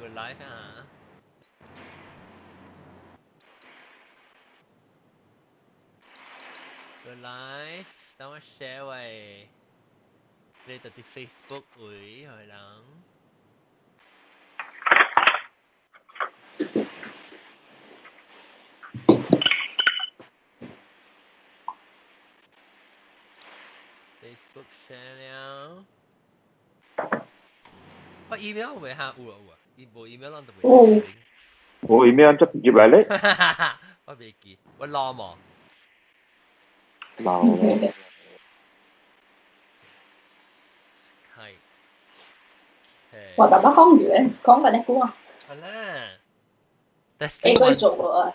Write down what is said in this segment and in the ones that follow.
個 live 啊。個 live，等我 share 喂，你到啲 Facebook 會係人。Facebook share 了。我 email 未嚇有啊有啊，伊無 email 咱就袂。有。無 email 就入來咧。我袂記，我老無。老咧。係。我淡薄講住咧，講緊一句啊。好啦。應該做過啊。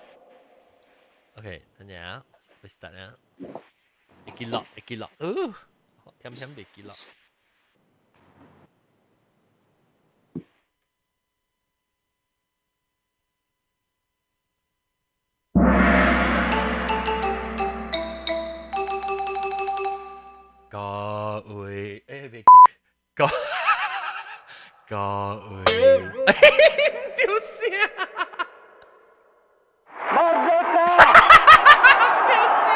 OK，等陣啊，要 start 啦。會記落，會記落，哦，點點袂記落。各位，欸，袂記，各各位，丟聲！ Merdeka! 丟聲！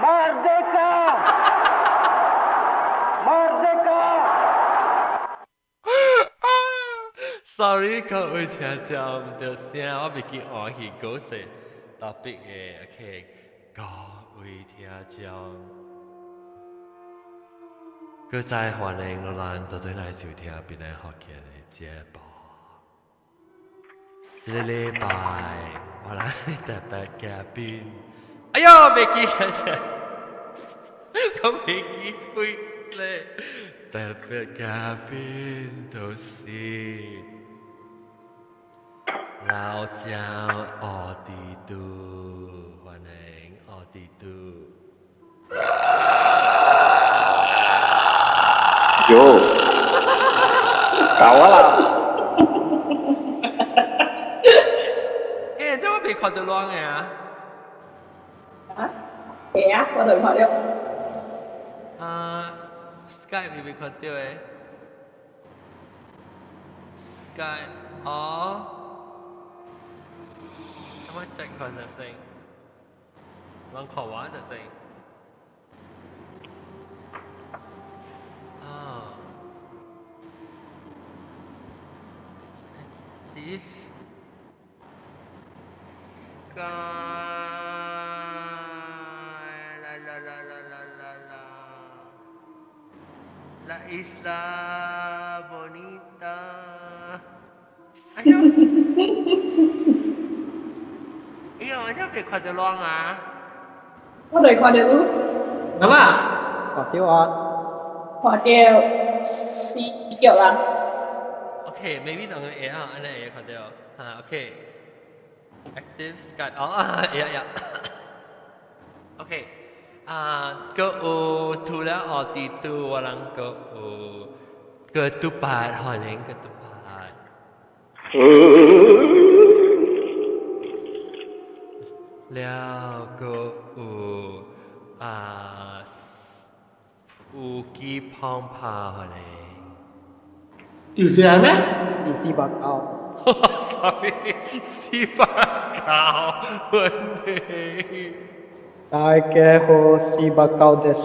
Merdeka! Merdeka! Sorry，各位聽眾，毋著聲，我袂記按去講說特別的，OK，各位聽眾，閣再歡迎咱倒轉來收聽檳榔福建的節目。這個禮拜我來特別嘉賓，哎喲，袂記得，我袂記開咧，特別嘉賓就是老蔣奧迪杜，歡迎奧迪杜。喲，搞啊啦！欸，這我未看到亂的啊！啊？會啊，我就看到。啊，Skype 你未看到的？Skype 哦，我 check 看下先，人看完就先。啊，Active Sky 啦啦啦啦啦啦啦，La Isla Bonita。哎呦，哎呦，我真未看到亂啊！我就看到。咁啊？看到啊！看到四腳人。 OK，maybe 兩個會啊，按呢會看到啊。OK，Active Skype，哦啊，會啊會啊。OK，啊，閣有除了奧迪杜，我人閣有閣杜八，歡迎閣杜八。了閣有啊，有機胖胖歡迎。有聲咩？二四八九。 Sorry，四八九，歡迎。大家好，四八九です。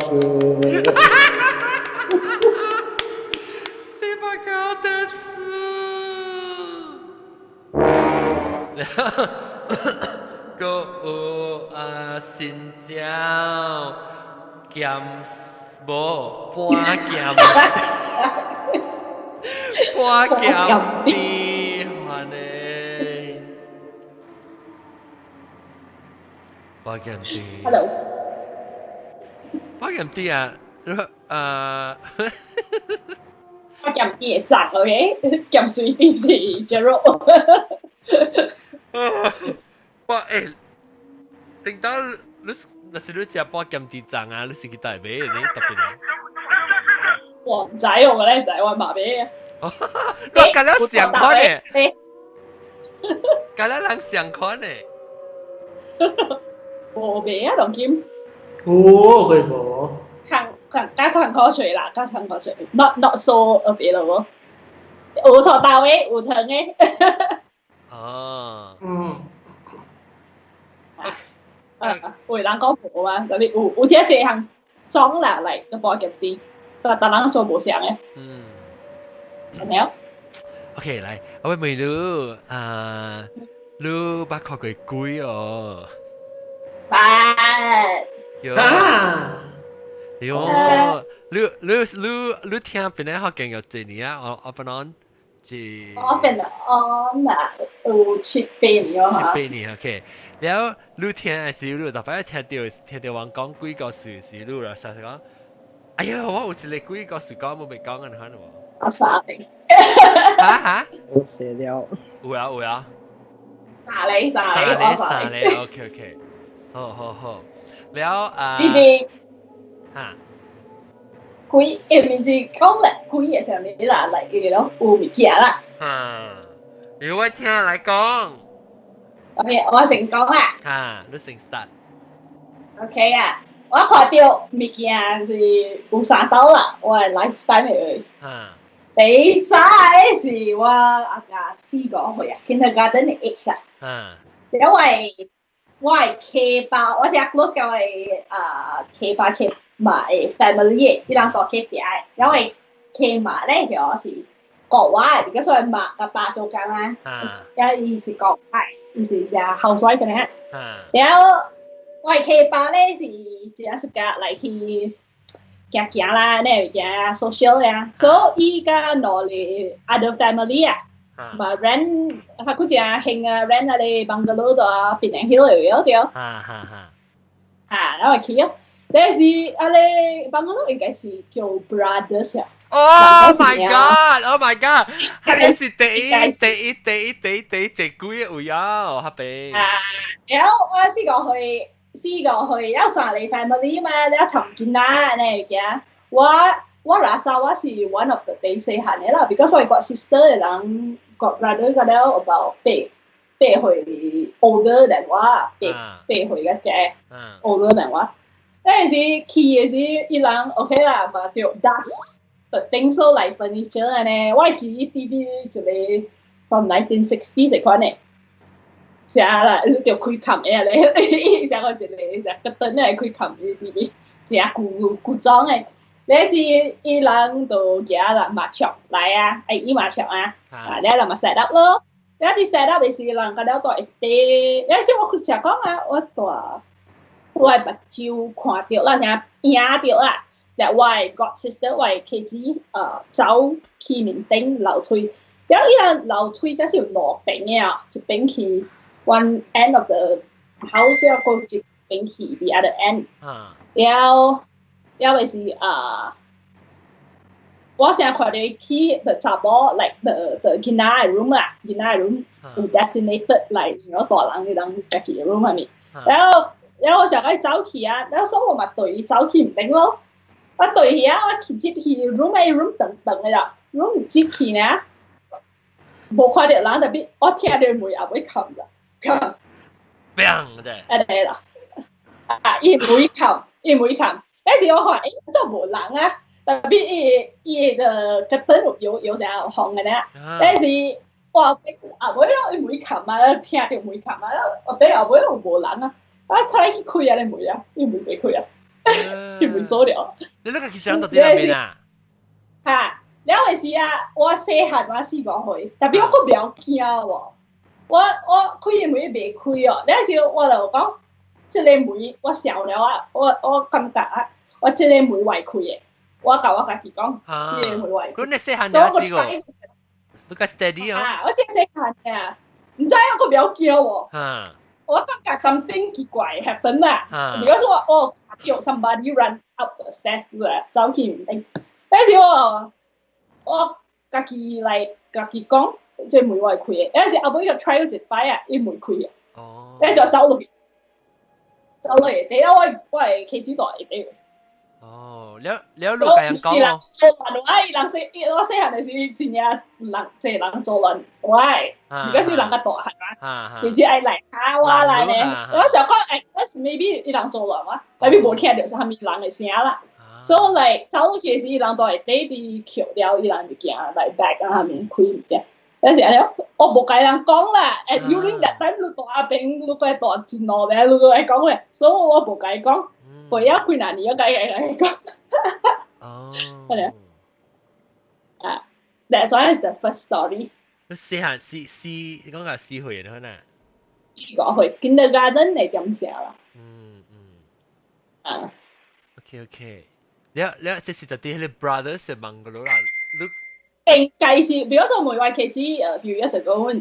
四八九です。然後，閣有啊，新椒鹹無半鹹，半鹹甜，歡迎。半鹹甜。 Hello。半鹹甜啊，啊。半鹹甜會讚，OK？鹹水甜是 Gerald。哇欸，頂到你若是你食半鹹甜粽啊，你是去佗買的？你特別的。我毋知，我個咧知，我嘛買。我佮了相款的，佮了人相款的。無買啊，龍金。有，佢無。看看，加看口水啦，加看口水，not so available。有土豆的，有糖的。哦。啊，有人講無啊，特別有這這項裝啦嚟個波夾絲，但人做無相的。係咪啊？ OK，來，我問你啊，你捌看過鬼哦？捌。喲。喲，你聽檳城福建有幾年啊？我本來是。我檳城啊，有七八年咯。七八年，OK。然後你聽的時，你逐擺聽到人講鬼故事時，你就實講，哎呀，我有一個鬼故事講，我未講啊，你看到無？我啥哩？哈哈？我寫了。有啊有啊。啥哩啥哩，我啥哩？OK OK，好好好。了啊。你是？哈。鬼，毋是講咧，鬼嘅上面啦，嚟嘅咯，有物件啦。哈，如果聽來講。 OK，我先講啦。哈，你先 start。 OK 啊，我看到物件是有三道啦，我的 lifetime 的。第一早的是我阿家4個歲啊，kindergarten 的 age 啦。因為我的契爸，我是 close 甲我的啊契爸契媽的 family 的，伊人住隔壁的。因為契媽咧，是國外的，because 我媽佮爸做工啊，然後伊是國外，伊是也 housewife 嘅咧。然後我的契爸咧是真是甲來去行行啦，那物件 social 啊，所以伊佮兩個 other family 啊，嘛 rent，佢佢正興啊 rent 啊個 bungalow 度啊，檳城 Hill 有對。哈哈哈。啊，然後去哦，但是啊個 bungalow 應該是叫 brothers 啊。 Oh my god! Oh my god! 係是第一、第一、第一、第一、第一隻鬼位啊，哈邊。啊，然後我4個歲，四個歲有三個 family 嘛，你尋見啦，你物件。我 rasa 我是 one of the 第細漢的啦，because 我個 sister 的人個 brother 個了 about 8歲 older than 我，八歲嘅嘅 older than 我。嗰陣時去的時，伊人 OK 啦，嘛就 dust the things so like furniture 安呢，我會記 TV 一個 from 1960 這款的。啥啦，你就開冚的咧，伊寫個一個個燈來開冚的 TV，真古古裝的。你是伊人就舉啦麻將來啊，哎伊麻將啊，啊你人嘛 set up 咯。你啲 set up 的時人個了大一塊，你是我去食講啊，我大我的目睭看著啦，啥影著啦，但我的 god sister 我的契姊走去面頂樓梯，然後伊人樓梯才是有兩邊的啊，一邊去 one end of the house，然後一邊去 the other end。然後然後是啊，我成日看到伊去 the 查某 like the 囡仔的 room 啊，囡仔的 room 有 designated 來然後大人的人家己的 room 係咪？然後我想講走去啊，然後所以我嘛對伊走去毋頂咯。我對去啊，我去入去 room 的 room 長長的啦，room 入去呢，無看著人特別，我聽著門也會冚啦，冚。砰的。安呢啦，啊，伊門冚，伊門冚，但是我看，欸，做無人啊，特別伊的個燈有啥紅的呢？但是我後尾伊門冚啊，聽著門冚啊，我底後尾又無人啊，我出去開啊，你門啊，伊門袂開啊，伊門鎖了。你那個其實到底喺邊啊？哈，了的時啊，我細漢我4個歲，特別我閣袂曉驚喎，我開的門袂開哦，了時我就講，這個門我想了啊，我感覺啊，我這個門我開的，我共我家己講，這個門我開。咁你細漢就試過，你較 steady 哦。啊，我真細漢啊，毋知我閣袂曉驚喎。我感覺 something 奇怪 happen 啦，如果說我看到 somebody run up the stairs 啦，走去毋頂，但是我家己來家己講，這門我會開的，但是後尾又 try 咗一擺啊，伊門開啊，但是我走落去，走落去，第一我係契姊大一啲。哦，了了，你共人講哦。做亂我，伊人細，我細漢的時真正人這人做亂我，而家是人較大漢嘛，而且愛來嚇我來呢。我想講，誒，我是 maybe 伊人做亂我，maybe 無聽著啥物人的聲啦。所以 like 走落去時，人都會底佇橋了，伊人就行來 back 啊，下面開物件。有時咧，我無共人講啦。誒，during that time 你大阿邊，你個大真路咧，你個會講咧，所以我無共伊講。過咗幾若年，我共伊講。哦。係啊，That's why is the first story。你細漢四四，你講個四歲可能？4個歲，kindergarten 嚟點寫啦？啊。 OK，你這是就啲你 brothers 嘅 bungalow 啦，你。應該是，比如說每位客子few years ago，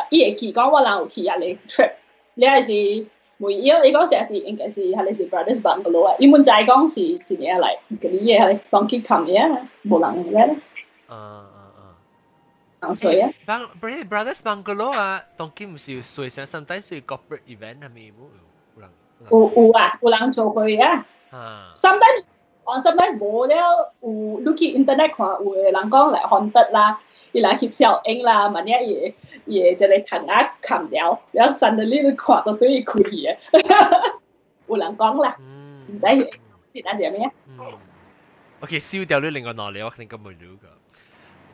伊會記講我人有去啊個 trip，你係是每伊伊講成是應該是係是 brothers bungalow 啊，伊們知講是一個嚟嗰啲嘢係當去看嘢，無人咧。人水啊。 Brothers bungalow 啊，當今唔是水上，sometimes 是 corporate event 係咪冇有人？有有啊，有人做過啊。Sometimes 講 sometimes 無了，有你去 internet 看，有的人講來 haunted 啦，伊來翕相影啦，萬一伊伊會一個窗仔冚了，然後 suddenly 你看到對伊開的，有人講啦，毋知是是還是啥物啊？OK，燒掉你另外兩個，我肯定冇รู้個。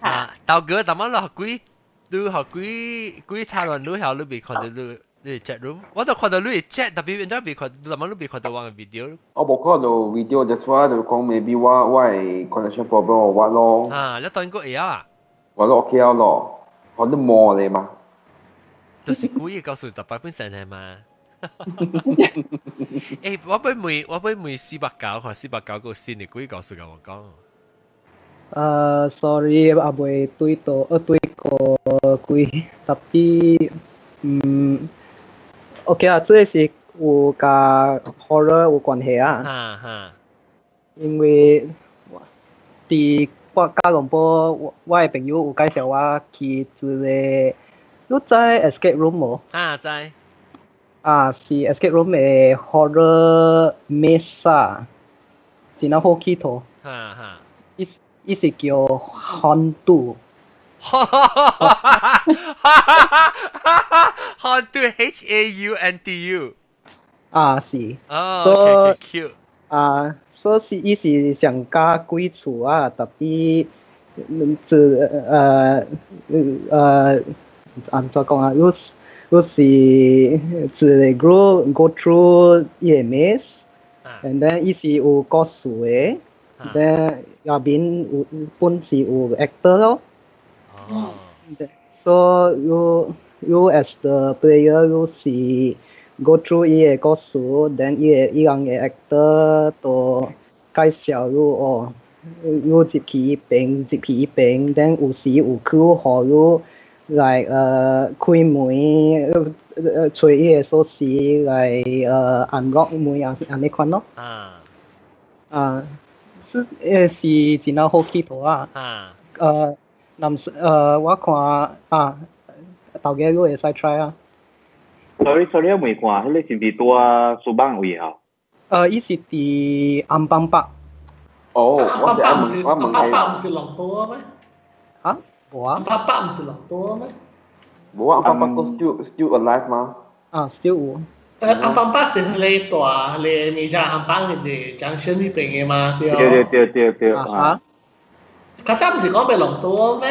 啊，豆哥，但係落幾，你學幾幾插亂，你曉你未看到你？你 chat room，我都看到你 chat，特別人家未看，但係你未看到我嘅 video。我無看到 video，that's why 就講 maybe 我嘅 connection problem or what 咯。啊，你當過會啊？我都 OK 了咯，我都摸你嘛。就是故意告訴特別本身係嘛？欸，我欲問489，看489個新的鬼故事共我講。 Sorry，猶未對到，對過幾，tapi OK 啊，這個是有佮 horror 有關係啊。哈哈。因為佇我吉隆坡，我的朋友有介紹我去一個，你知 escape room 無？啊，知。啊，是 escape room 的 horror maze 啊，是那好去佗。哈哈。伊伊是叫 Hantu。哈哈哈哈哈哈！Hauntu HAUNTU。啊，是。哦，OK cute。啊，所以伊是上加鬼厝啊，tapi 這按怎講啊？你你是一個 group go through 伊個 maze，and then 伊是有故事的，then 入面有本是有 actor 咯。哦。 So you as the player 你是 go through 伊個故事，then 伊個伊人的 actor 都介紹你哦，你入去彼邊，入去彼邊，then 有時有 clue 予你來開門，揣伊個鎖匙來unlock 門啊，按呢款咯。啊。啊，是是真正好佚佗啊。啊。臨時我看啊，頭家你會使 try 啊。 Sorry sorry，我未看，彼個是毋是佇梳邦位啊？伊是佇安邦北。哦，我是我問安邦北毋是龍多咩？啊？無啊。安邦北毋是龍多咩？無啊，安邦北 still alive 嗎？啊，still 有。安邦北是彼個大，彼個名叫安邦的是江選彼邊的嘛？對。對對對對啊。較早毋是講欲龍多咩？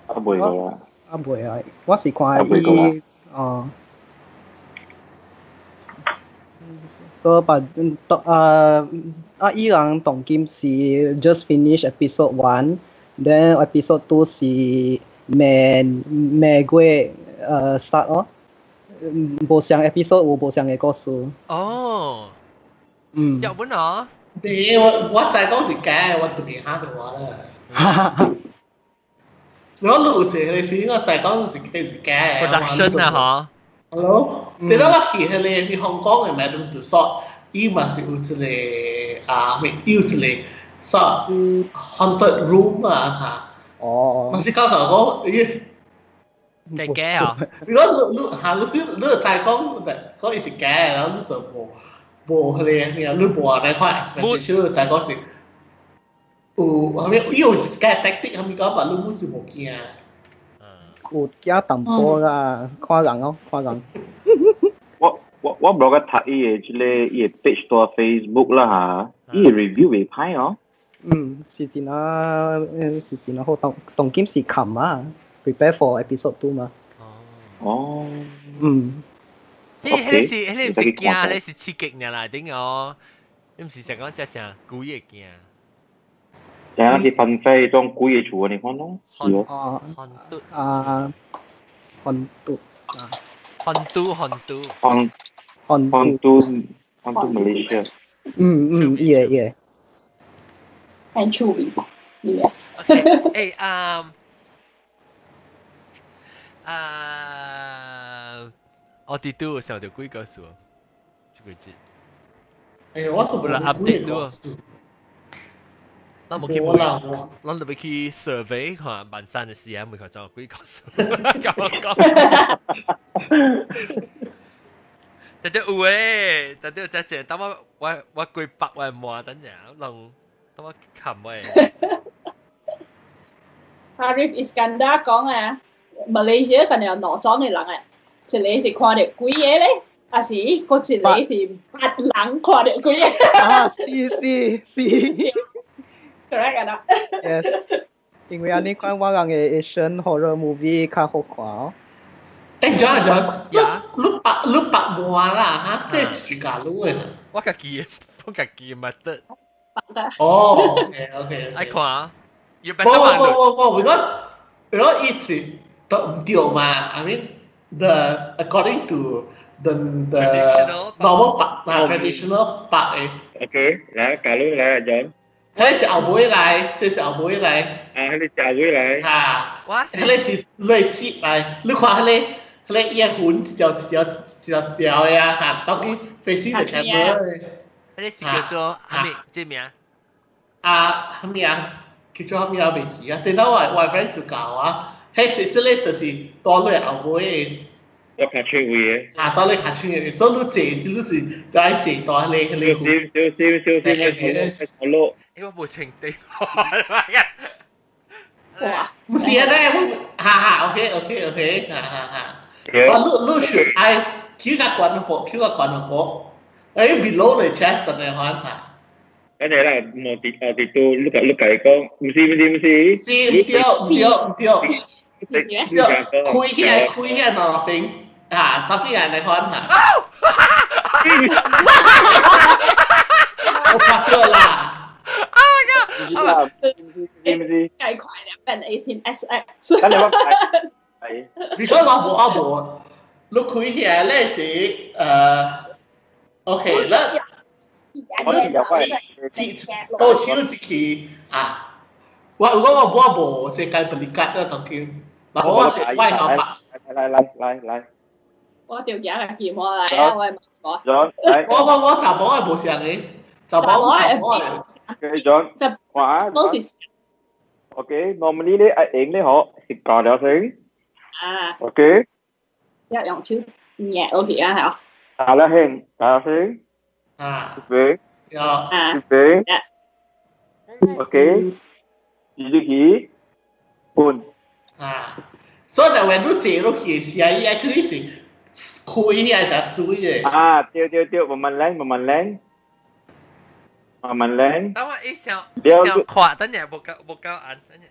啊，袂個啊。啊，袂啊，我是看伊哦。所以把啊啊！伊人當今是 just finish episode one，then episode two 是明明月start 咯。無相 episode 有無相的故事。哦。小本哦。對，我知講是假，我特別嚇到我啦。我錄一個片，我知講是假是假。 Production 啊，嗬。 Hello，對啦，我去彼個去香港的 Madame Tussauds，伊嘛是有一個啊，咩有一個啥 haunted room 啊嚇。哦。嘛是講講伊。假假啊！如果你你嚇你 feel 你知講講伊是假，然後你就無無彼個咩，你無來看 expectation，你就知講是有啥物，伊有一個 tactic 啥物講，但你本是無驚。有驚淡薄啦，看人哦，看人。我無個讀伊的這個伊的 page 佇 Facebook 啦嚇。伊 review 未歹哦。嗯，是真啊，是真啊好，當當今是冚啊，prepare for episode 2 嘛。哦。呢迄個是彼個毋是驚，彼個是刺激爾啦，頂哦。你毋是想講這啥鬼會驚？這是分飛種鬼的厝你看咯。哦。 Hantu 啊，hantu 啊。 Hantu hantu。 Han hantu hantu Malaysia。嗯嗯，伊個伊個。很趣味，伊個。誒啊啊！我哋都有想到鬼故事，這個節。誒，我都冇啦 update 咯。咱無去問，咱特別去 survey 看萬山的時間，未看怎鬼故事。講講。特別有誒，特別這這，等我我我幾百萬滿等陣，攏等我冚我。 Arif Iskandar 講啊，Malaysia 近有兩種嘅人啊，一個是看到鬼嘢咧，還是閣一個是白人看到鬼嘢。啊，是是是。 Correct 啊？Yes，因為按呢款我人嘅 Asian horror movie 較好看哦。誒，John John，你白你白滿啦嚇，這是住家路嘅。我家己我家己咪得。哦，OK OK。愛看啊。不不不不不，because 一直都毋對嘛。I mean the according to the normal 白啊 traditional 白嘅。 OK，來，假如來 John。彼是後尾來，這是後尾來。啊，彼個是後尾來。嚇，彼個是類似來，你看彼個彼個眼痕一條一條一條一條的啊，嚇，當佢 facing the camera 的。彼個是叫做啥物？這名？啊，啥物啊？叫做啥物啊？未記啊。等到我我 friend 就教啊，彼是這個就是倒落後尾的。我較趣味的。啊，倒落較趣味的，所以你坐，你是愛坐到彼個彼個。小心小心小心小心落。欸，我無穿底哇！毋是按呢，我哈哈，OK OK OK，哈哈哈。我你你是愛 Q 較懸一步，Q 較懸一步，欸 below the chest 的款哈。跟住咧，無佇哦佇都你你家講，毋是毋是毋是。是毋對毋對毋對。對，開起來開起來兩邊啊，something 按呢款哈。我發覺啦。 Oh my god！是毋是？計快兩份 18SX。等你我係。如果我無我無，你開起來咧是OK，咱我有塊到手一去啊！我如果我我無世界 berikat 啦，當今，嗱我是外頭白。來來來來。我條頸嚟見我嚟啊！我係我。我我我查某係無相嘅，查某查某係。繼續。看。冇事。 OK，normally 咧愛用咧嗬，是教了先。啊。 OK。一用手捏落去啊，係打了先，打了先。啊。預備。啊。預備。OK。入去。半。啊。所以就話你坐落去時啊，伊 actually 是開起來就水嘅。啊，對對對，慢慢來，慢慢來，慢慢來。等我一想想看，等陣無夠無夠按，等陣。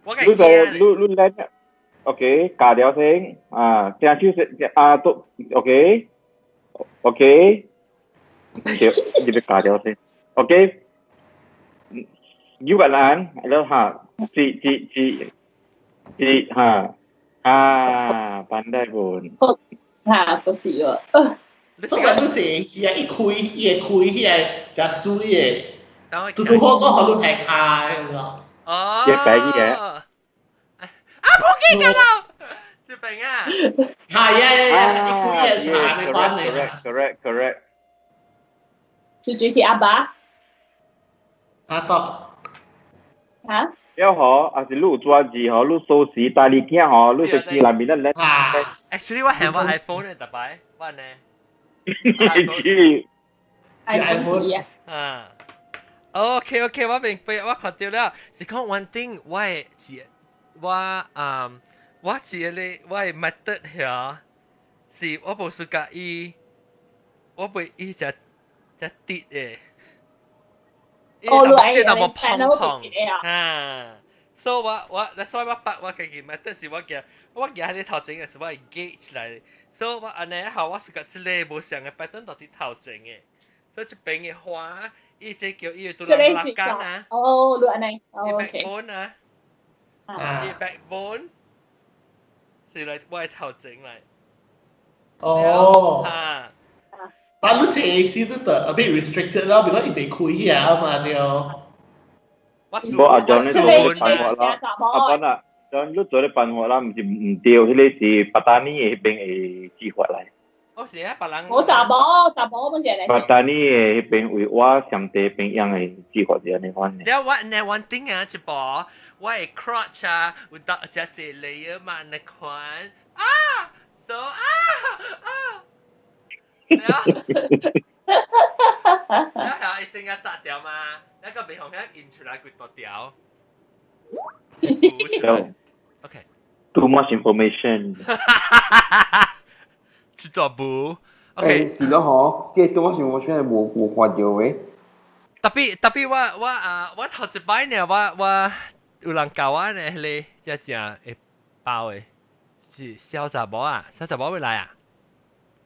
我你就你你來，OK，加掉先，啊，正手先，啊，都 OK，OK，對，你要加掉先，OK，有個人，แล้ว哈，四四四四哈，啊，pandai pun。嚇，不是喎。所以你坐是啊，一開伊會開起來誠水的，拄拄好講予你提跤的，哦。一白嘅。啊，撲街㗎啦！小平啊。係啊係啊，一開嘅茶你關你。 Correct correct。是主是阿爸。阿爸。嚇？了嗬，還是你有抓字嗬，你鎖匙帶你囝嗬，你食內面咧咧。 Actually 我係我 iPhone 咧，特擺我呢。是 iPhone 啊。啊。OK OK，我明白，我看到了。是講 one thing，我係是我嗯，我是咧，我係 method 遐，是我無是佮伊，我袂伊只只跌的。這淡薄碰碰啊。所以我，所以我捌我家己嘛，但是我驚我驚喺你頭前嘅時，我會 gauge 來。所以我按呢後我是個這個無相嘅 pattern 到佇頭前嘅，所以這邊嘅花，伊這叫伊拄人拉杆啊。哦，你按呢？伊 backbone 啊，伊 backbone 是來我嘅頭前來。哦。啊。但你這時都得 a bit restricted 啦，because 伊未開啊嘛對。無阿 John 你做嘅辦法啦，阿斌啊，John 你做嘅辦法啦，毋是毋對，彼個是八達尼的彼邊的計劃來。哦，是啊，別人。我查某，查某本是嚟。八達尼的彼邊為我上帝邊樣的計劃是按呢款的。了我呢one thing 啊，一步，我的 crotch 啊，有到遮濟 layer 嘛，那款啊，so 啊啊，了，了後伊整個紮掉嘛。那個鼻孔遐印出來幾多條？OK。 Too much information。出大步。 OK。是咯嗬，嘅 too much information 無看到嘅。特別特別我啊，我頭一擺呢，我有人教我呢，彼個只正會包的，是小查某啊，小查某會來啊？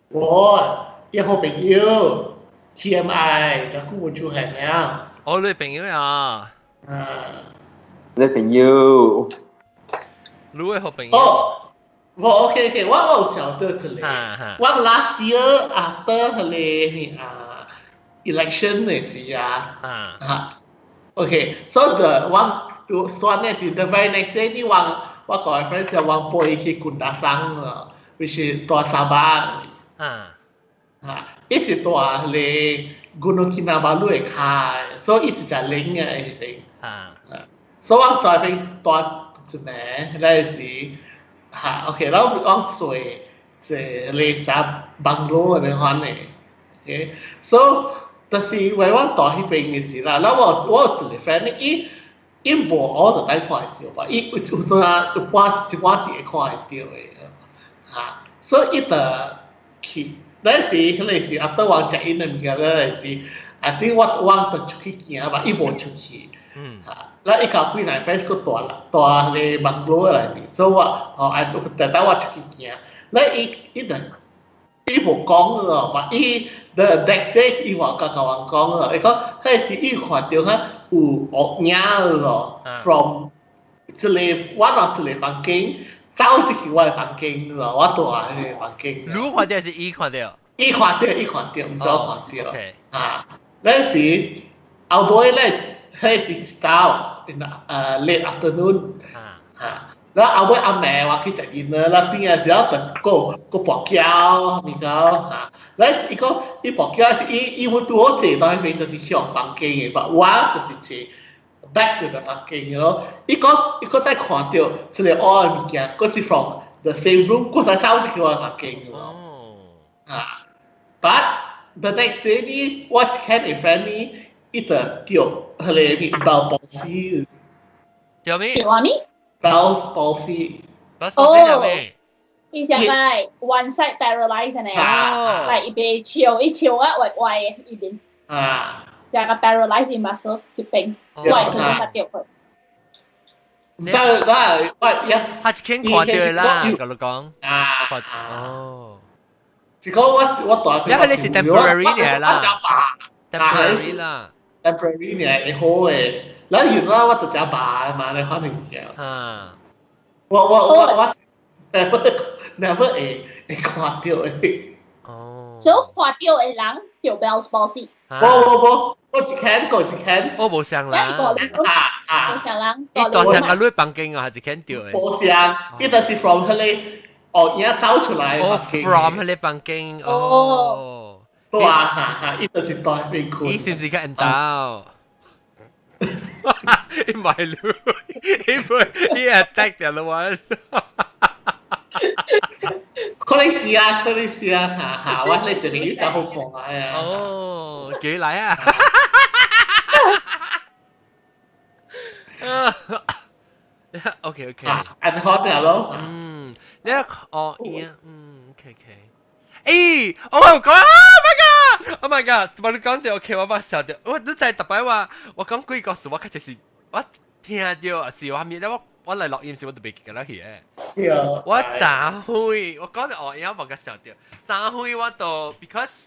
我一好朋友 TMI 就顧住係咩啊？哦，你朋友啊？啊，你朋友，你的好朋友。哦，我 OK，我有曉得一個，我 last year after 彼個啊 election 的時啊，啊，OK，so the 我選的是 the very next day，你我我個 friend 是我飛去 Kundasang 啊，which is 大沙巴。啊。啊，伊是蹛彼個 Gunung Kinabalu 的跤，所以伊是誠冷的彼邊。啊。所以我蹛彼邊蹛一暝，那時嚇 OK，然後我睡坐咧啥 bungalow 按呢款的，OK，so 但是為我蹛彼邊的時啦，然後我有一個 friend，伊伊無 all the time 看會著吧，伊有有陣啊有半一半時會看會著的，嚇，所以伊就去。那時彼個時 after 我 check in 的物件，那時 I think 我就出去行吧，伊無出去。嚇，แล้ว伊共幾個 friend 閣蹛蹛彼個 bungalow 內面，所以我哦，愛特等我出去行，แล้ว伊伊就伊無講咯，嘛伊 the next day 伊話共我講咯，伊講彼時伊看著哈有烏影咯，from 一個我落一個房間。走入去我的房間咯，我蹛彼個房間。你看著是伊看著？伊看著，伊看著，毋是我看著。啊，那時後尾咧，彼是一早，in late afternoon。啊，然後後尾暗暝我去食煙啦，轉的時候就閣閣跋筊物件嚇。咧伊講伊跋筊是伊伊阮拄好坐到彼邊就是向房間的嘛，我就是坐 back to the 房間咯。伊講伊閣再看著一個烏的物件，閣是 from the same room，閣再走入去我房間咯。啊，but the next day 呢，我一看的 friend 呢，伊就叫彼個 Bell palsy。叫咩？叫啥物？ Bell's palsy。 Bell's palsy 叫咩？伊是like one side paralyzed 呢，like 伊邊笑伊笑啊，歪歪的伊邊。啊。就個 paralyzed muscle 一邊，歪佢就捌著佢。唔知我我一，他是肯看著啦，佮你講。啊。哦。是講我蹛。你係你是 temporary 嚟啦。temporary 啦。 temporary 呢會好的，咱原來我就食飽嘛，你可能嘅。啊。我 never never 會看著的。哦。所以看著的人著 Bell's palsy。無無無，我一間過一間。我無相人。啊啊。無相人。伊蹛上共你房間啊，還是見著的？無相，伊就是 from 彼個哦，影走出來。哦，from 彼個房間哦。對啊，哈哈，伊就是蹛彼邊睏。伊是毋是較緣投？伊唔係你，伊唔伊 attack 掉了我。可能是啊，可能是啊，哈哈，我你一個伊真好看啊。哦，幾來啊？OK。按好掉咯。嗯，你哦，嗯，OK。誒，我有講，Oh my god！ Oh my god！我你講到 OK，我把笑到，我你知特擺話，我講鬼故事，我確實是我聽到啊是我面咧，我來錄音時我都袂記得去嘅。我昨昏我講到哦，因為我個笑到，昨昏我都 because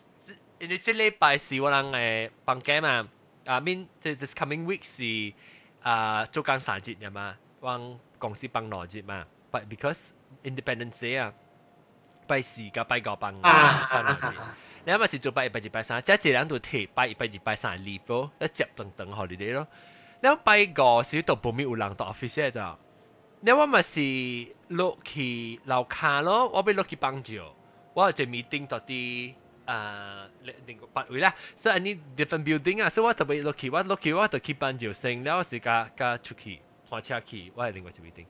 因為這禮拜是我人嘅放假嘛，啊，mean 這 this coming week 是啊做工3日嘅嘛，我公司放2日嘛，but because Independence Day 啊，拜四佮拜五放兩日。你諗是做拜一、拜二、拜三，這一人就提拜一、拜二、拜三 leave 咯，一接長長 holiday 咯。你拜五時都無咪有人到 office 嘅咋？你我嘛是落去樓跤咯，我欲落去幫助，我有一個 meeting 到佇啊另個別位啦，所以呢 different building 啊，所以我特別落去，我落去我就去幫助先，了是佮佮出去換車去，我係另外一個 meeting。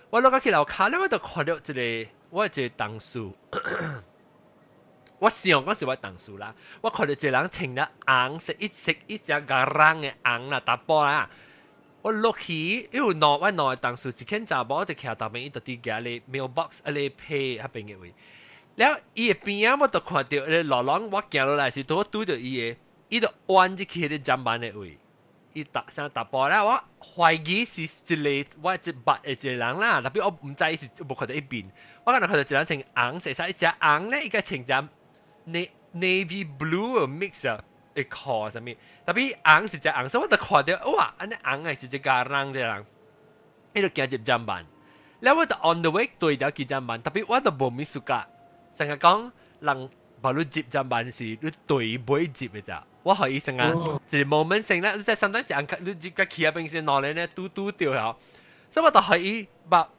我落去樓跤咧，我就看到一個我一個同事。我想講是我同事啦，我看到一個人穿了紅色，一色一隻個人的紅啦，查埔啦。我落去，因為兩我兩個同事一間查某就徛頭邊，伊就佇舉咧 mailbox 啊咧批彼邊的位。了伊的邊仔我就看到，咧路廊我行落來時，拄拄著伊的，伊就彎入去彼個砧板的位。伊搭啥查埔啦，我懷疑是一個我一捌的一個人啦，特別我毋知伊是無看到伊面，我敢若看到一個人穿紅色衫，伊隻紅咧，伊個穿隻 navy blue mix 啊，會褲啥物，特別紅是隻紅色，我就看到哇，按呢紅的是一個人這人，伊就行入砧板，了我就 on the way 對著去砧板，特別我就無物 suka，成日講人無你入砧板是你對尾入的咋。我予伊成啊，一個 moment 先啦，你知 sometimes 是你入個去啊邊先兩個呢拄拄著嗬，所以我就予伊把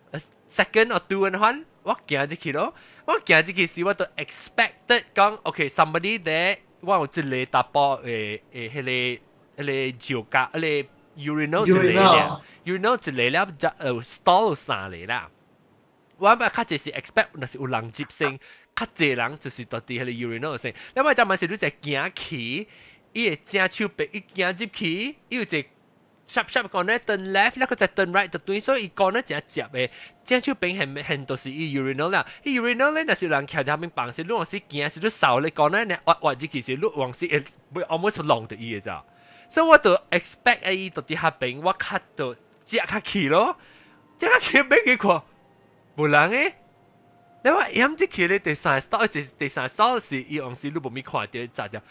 second or two 的款，我行入去咯，我行入去時我就 expected 講，OK，somebody there，我有一個查埔的的彼個石架，彼個 urinal 一個了，urinal 一個了，stall 有三個啦。我咪較濟是 expect 若是有人入先，較濟人就是佇彼個 urinal 先。你咪就問是你在行去，伊會正手臂伊行入去，伊有一個 sharp sharp corner turn left，那個再 turn right 就對，所以伊 corner 真接的，正手邊係係都是伊 urinal 啦。伊 urinal 咧，若是有人徛佇遐邊放時，你往時行時，你掃咧 corner 呢，挖挖入去時，你往時會 almost 弄著伊的咋。所以我就 expect 伊佇遐邊，我較就接較去咯，接較去欲去看，無人誒。你話掩入去咧，第三 stall，第三 stall 是伊往時你無咪看著扎掉，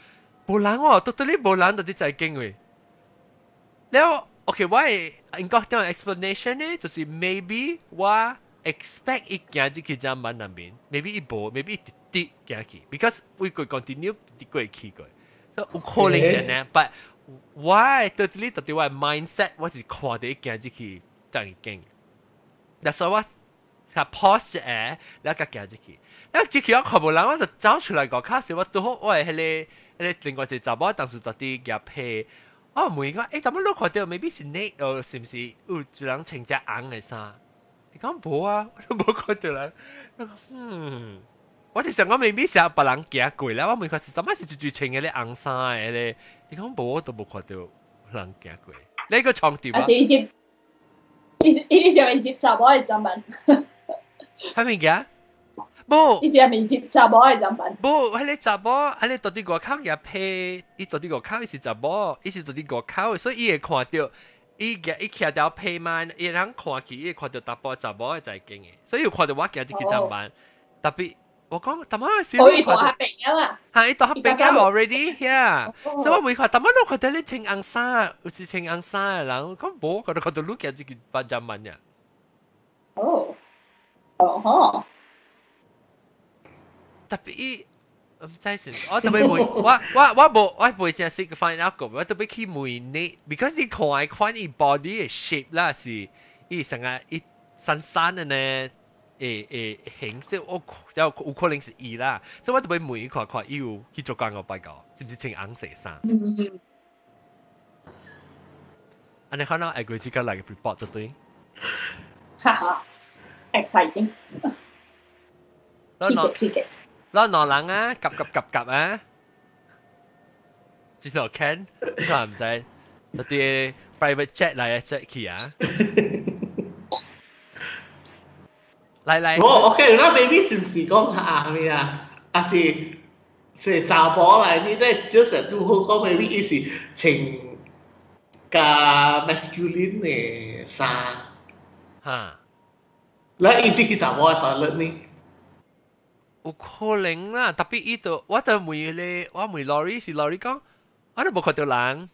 無人哦，到底你無人到底在經位。了，OK，我會應該點 explanation 呢，就是 maybe 我 expect 伊行入去砧板內面，maybe 伊無，maybe 伊直直行去，because 為過 continue 直過去過，所以有可能性呢。But 我到底到底我 mindset 我是看著伊行入去才會驚。That's why 我較 pause 一下，了才行入去。了入去我看無人，我就走出來外口時，我拄好我的彼個另外一個查某當時佇佇舉被。我問伊講，欸，怎麼你看到 maybe 是你，哦，是毋是有一人穿隻紅的衫？伊講無啊，我都無看到人。我講嗯，我就想講 maybe 是別人行過啦。我問佢是啥物是最穿的咧紅衫的咧？伊講無，我都無看到人行過。你個床墊啊？是伊接，伊伊是咪接查某的砧板？啥物件？無，伊是咪接查某的砧板？無，彼個查某，彼個佇佇外口舉被，伊佇佇外口，伊是查某，伊是佇佇外口，所以伊會看到，伊舉伊徛條被嘛，伊會通看去，伊會看到查埔查某的在間的，所以有看到我行入去砧板，特別我講，淡仔時我伊佇彼邊啊啦，嚇，伊佇彼邊啊 already，yeah，所以我問佢，淡仔你看到你穿紅衫，有是穿紅衫的人，講無，我都看到你行入去把砧板呀。哦，哦吼。特別伊毋知是，我特別問，我無我袂正識 find out 過，我特別去問你，because 你看看伊 body 的 shape 啦，是伊成個伊瘦瘦的呢，會形式，我就有可能是伊啦，所以我特別問伊看看，伊有去做工個拜個，是毋是穿紅色衫？嗯。按呢可能下個月來個 report 對對？哈哈，exciting，刺激刺激。攞兩人啊，夾夾夾夾啊！知道 Ken，你話毋知？嗰啲 private chat 來 chat 去啊！來來，我 OK，那 maybe 是毋是講啊咩啊？還是是查某來，你咧 just 如何講 maybe 伊是穿較 masculine 的衫。哈。咱伊這個查某 toilet 呢？有可能啦，特別伊就我就問咧，我問 Lori 是 Lori 講，我都無看到人。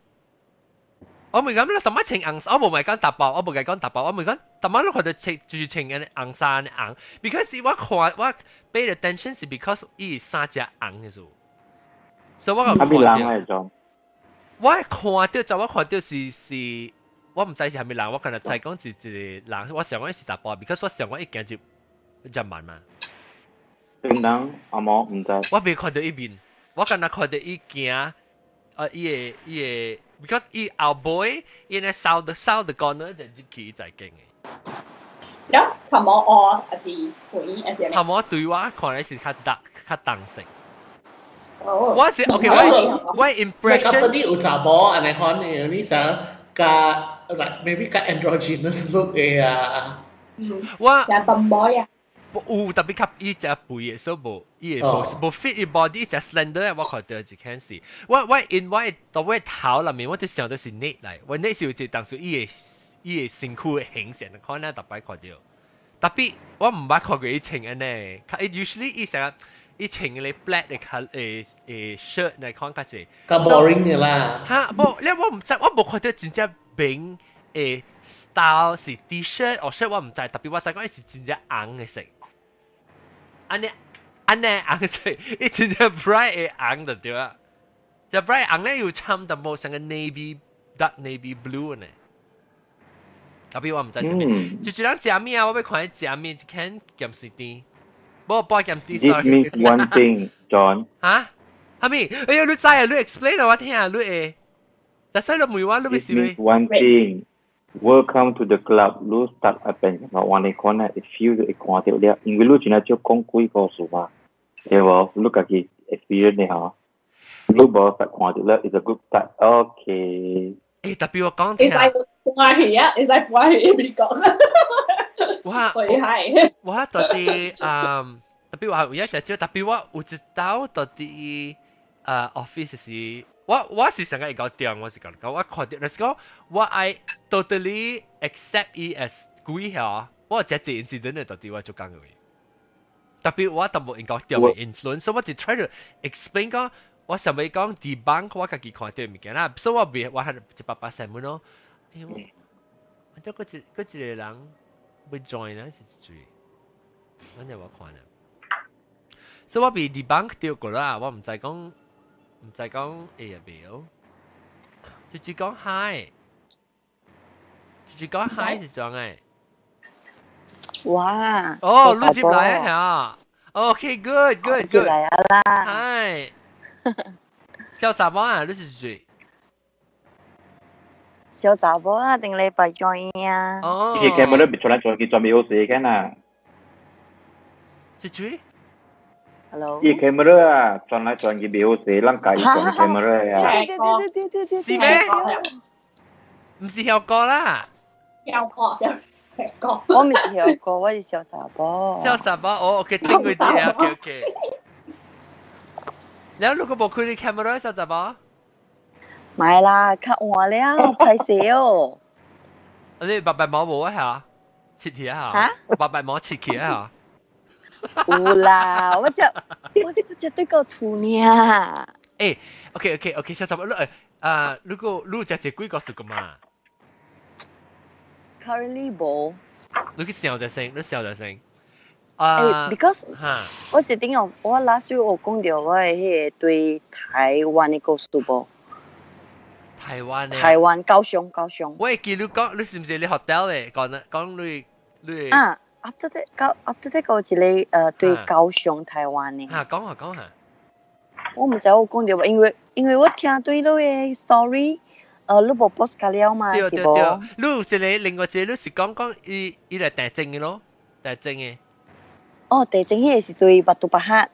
我問講，你逐擺穿紅，我無咪講查埔，我無共講查埔，我問講，逐擺你看到穿就是穿按呢紅衫的紅，because 我看我 pay attention 是 because 伊衫遮紅的數，所以我有看到。我看到就我看到是是，我毋知是啥物人，我可能知講是一個人，我想講是查埔，because 我想講伊行就遮慢嘛。正人阿毛毋知。我未看到伊面，我敢若看到伊行，啊，伊的伊的，because 伊後尾伊咧掃的掃的 corner 就入去在間的。了，頭毛烏還是灰還是？頭毛對我看來是較淡較淡色。哦。我是 OK，我 impression。你有查某按呢款的，你想較 like maybe 較 androgynous look 的啊？嗯。我。也 tomboy 啊。有特別較伊隻肥的，所以無伊會無無 fit 伊 body，伊隻 slender 我看到一件事。我因為到我頭內面，我就想到是 Nate 來，我 Nate 是有一個當時伊的伊的身軀的形象，可能特擺看到。特別我毋捌看過伊穿按呢，伊 usually 伊成日伊穿個 black 的 colour 誒誒 shirt 來看較濟。較 boring 的啦。哈，無，你我毋知，我無看到真正明的 style 是 T-shirt 或 shirt 我毋知，特別我知講伊是真正紅的色。按呢按呢紅色，伊真正 bright 的紅就對啊。這 bright 紅咧又摻淡薄像個 navy dark navy blue 呢。特別我毋知啥物，就是人食物啊，我欲看伊食物，一間鹹水甜，無半鹹甜。 This means one thing, John。哈？啥物？哎呀，你知啊？你 explain 我聽啊，你會。但是你問我，你欲 This means one thing. Welcome to the club. 你 start 一邊我你看咧，feel 會看到了，因為你真係少講幾個數嘛，對無？你家己 experience 的吼，你無實看到了，is a good start. Okay。誒，特別我講聽。會使搬去啊，會使搬去美國。我係我到底嗯，特別我有一隻少，特別我有一道到底office 是。我是上個會夠點，我是講講我看到，就是講我愛 totally accept 伊 as 鬼嚇，我這這 incident 的到底我做講嘅。特別我都無應該點嘅 influence，所以我就 try to explain 講，我想欲講 debunk 我家己看到物件啦，所以我未我係100%滿咯。哎呦，我這個一個一個人欲 join 啊是誰？我就我看啦。所以我被 debunk 掉過啦，我毋知講。毋知講會啊袂哦，就是講 hi，就是講 hi 是怎嘅？哇！哦，你入來啊？OK，good good good。入來啊啦！ Hi，小查某啊，你是誰？小查某啊，頂禮拜 join 啊。哦。伊個 camera 別出來轉去轉袂好勢嘅啦。是誰？ Hello。伊 camera 啊，轉來轉去袂好勢，咱家己轉 camera 啊。對對對對對對。是咩？毋是曉哥啦。曉哥，曉哥。我毋是曉哥，我是小查某。小查某，哦，OK，頂過啲，OK OK。然後如果無開你 camera，小查某？買啦，較晚了，歹勢哦。你白白毛無啊嚇？切起啊嚇？白白毛切起啊嚇？有啦，我只我這對個厝呢。誒，OK OK OK，小查某，你誒啊，如果你食這幾個數個嘛？Currently 無。你去想一聲，你想一聲。啊，because 我是頂個，我 last week 有講到我的彼個對台灣的故事無？台灣的。台灣高雄，高雄。我會記你講，你是毋是你 hotel 的？講講你你。啊，after that 高 after that 有一個對高雄台灣的。嚇，講下講下。我毋知我講著無，因為我聽對你的 story，你無 post 過了嘛，對對對，你有一個另外一個，你是講講伊伊來地震的咯，地震的。哦，地震彼個是對 Batu Pahat。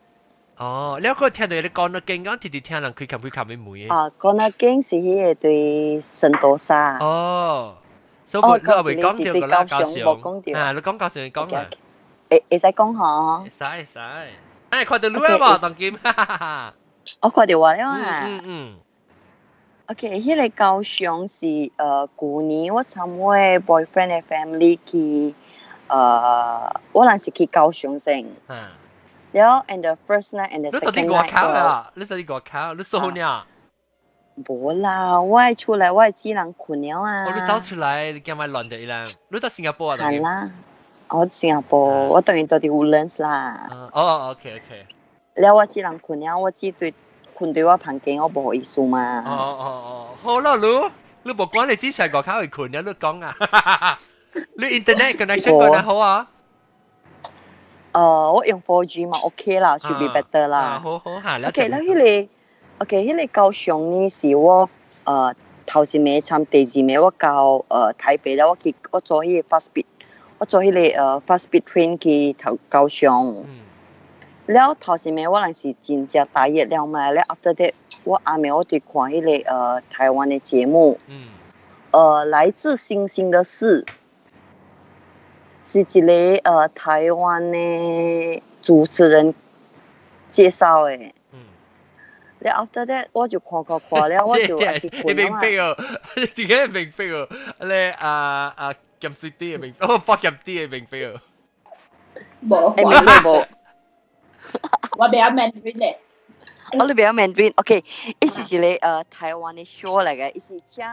哦，你個聽到你講得勁講，直直聽人開冚開冚的門的。啊，講得勁是彼個對聖淘沙。哦，所以你也未講到個啦，高雄。啊，你講高雄，你講啦。會會使講吼？會使會使。哎，看到你啊無，當今，哈哈哈。我看著我了啊。嗯嗯。 OK，彼個高雄是舊年我參我的 boyfriend 的 family 去我人是去高雄先。了後 and the first night and the 你到底 second 外 night 口啊？你到底外口？你數呢？無啦，我的厝內我的姊人睏了啊。哦，你走出來，你驚咪亂著伊啦？你到新加坡啊？係啦，我新加坡，我當然到佇 Woodlands 啦。哦，OK OK。了我姊人睏了，我姊對睏對我房間，我無意思嘛。哦哦哦，好啦，你你無管你之前外口會睏了，你講啊。你 internet connection 講得好啊？我用 4G 嘛，OK 啦，should be better 啦。好好嚇。 OK，了彼個，OK，彼個高雄呢是我頭一暝參第二暝我到台北了，我去我坐彼個 fast speed，我坐彼個fast speed train 去頭高雄。了頭一暝我人是真正大熱了嘛，了 after that 我暗暝我佇看彼個台灣的節目，來自星星的事，是一個台灣的主持人介紹的。了 after that 我就看看看了，我就愛去你睏明白哦，自己明白哦，你啊啊鹹水啲嘅明，哦放鹹啲嘅明白哦。無，會明白無？我袂曉 Mandarin 咧。我你袂曉 Mandarin，OK，伊是一個台灣的 show 來嘅，伊是請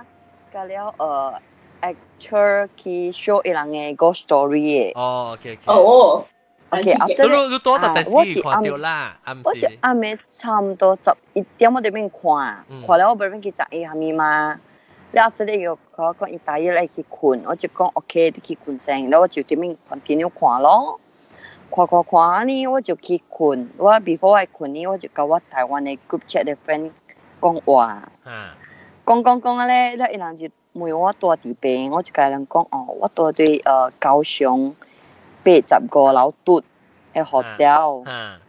佮了actor 去 show 伊人的 ghost story 的。哦，OK OK。哦。 OK，after 你你多到第四看著啦，我是暗暝差毋多11點我佇邊看，看了我欲變去食伊啥物嘛。了 after that 伊就共我講伊大約愛去睏，我就講 OK，你去睏先，了我就佇邊 continue 看咯。看看看呢，我就去睏。我 before 我睏呢，我就共我台灣的 group chat 的 friend 講話。講講講啊咧，了伊人就問我蹛佇邊，我就共伊人講哦，我蹛佇高雄85樓拄的 hotel。了，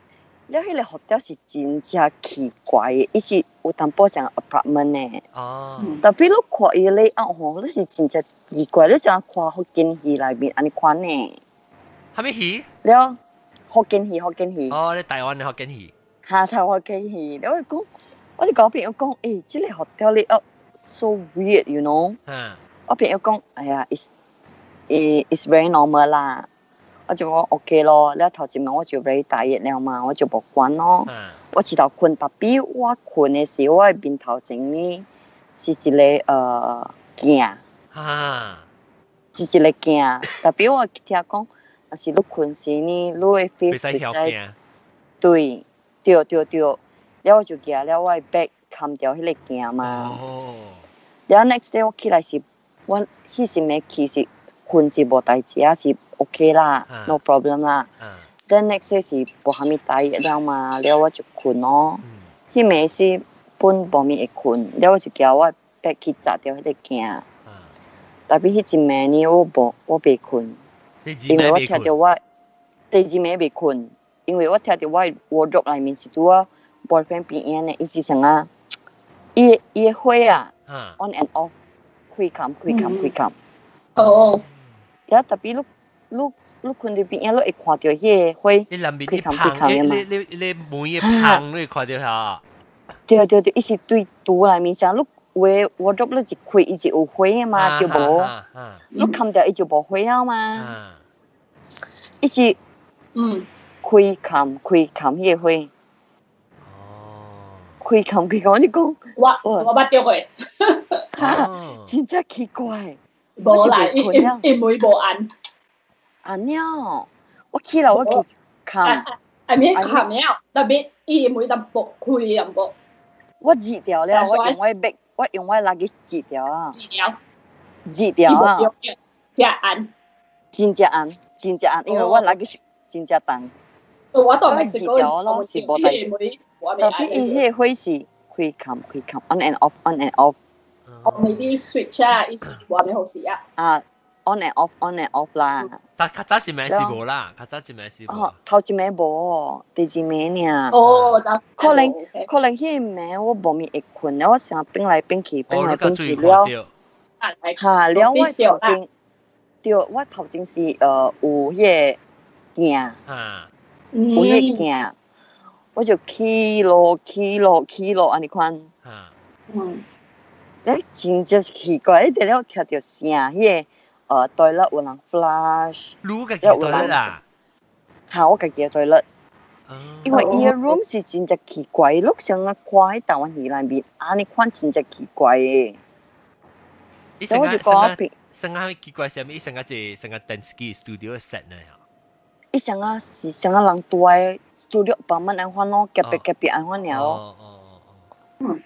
彼個 hotel 是真正奇怪的，伊是有淡薄像 apartment 的。特別你看伊 layout 吼，你是真正奇怪，你像看福建戲內面按呢款呢。啥物戲？了，福建戲，福建戲。哦，你台灣的福建戲。哈，台灣建戲。了我講，我就共我朋友講，欸，這個 hotel layout so weird，you know？我朋友講，哎呀，it's very normal 啦。我就講 OK 咯，了頭一暝我就 very 大熱了嘛，我就無管咯。我一頭睏，特別我睏的時，我的面頭前呢是一個鏡，是一個鏡。特別我聽講，若是你睏時呢，你的 face 袂使曉鏡。對，對對對，了我就舉了我的 bag 冚掉彼個鏡嘛。了 next day 我起來是，我彼時暝去是睏是無代誌啊，是 OK 啦，no problem 啦。Then next day 是無蝦米大熱了嘛，了我就睏咯。彼暝是本無物會睏，了我就舉我 bag 去砸著彼個鏡。特別彼一暝呢，我無我袂睏，因為我聽著我第二暝袂睏，因為我聽著我 wardrobe 內面是拄我 boyfriend 邊仔呢，伊是啥啊？伊伊的火啊，on and off，開冚開冚開冚。哦。了特別你你你睏佇邊仔，你會看著彼個火你內面開冚開冚的嘛？你你你門的芳，你會看著哈？對對對，伊是對櫥內面啥，你有的 wardrobe 你一開，伊就有火的嘛，對無？你冚掉伊就無火了嘛。伊是開冚開冚彼個火。開冚開冚，我就講，我我捌著過。哈，真正奇怪。無啦，伊伊伊門無按。按了，我起來我去冚。 I mean 冚了，特別伊門淡薄開淡薄。我折掉了，我用我 bag，我用我 luggage 折掉啊。折掉。折掉啊。真按。真正按，真正按，因為我 luggage 真正重。我都係折掉咯，是無代誌。特別伊彼個火是開冚開冚，on and off on and off。我 maybe switch 啊，伊是話咩好事啊？啊，on and off on and off 啦。但較早一暝是無啦，較早一暝是無。哦，頭一暝無，第二暝爾。哦，可能可能彼暝我無物會睏了，我成日變來變去，變來變去了。哈，了我頭前，對，我頭前是有彼個鏡，有彼個鏡。我就起落起落起落按呢款。你真正是奇怪，你佇咧聽著聲，彼個toilet 有人 flush，你家己 toilet 啊？嚇，我家己 toilet。因為伊個 room 是真正奇怪，你像啊看喺台灣戲內面，按呢款真正奇怪的。伊我就講平，成個奇怪啥物？伊成個一成個電視機 studio set 呢？伊成個是成個人住的 studio 房間按款咯，隔壁隔壁按款爾咯。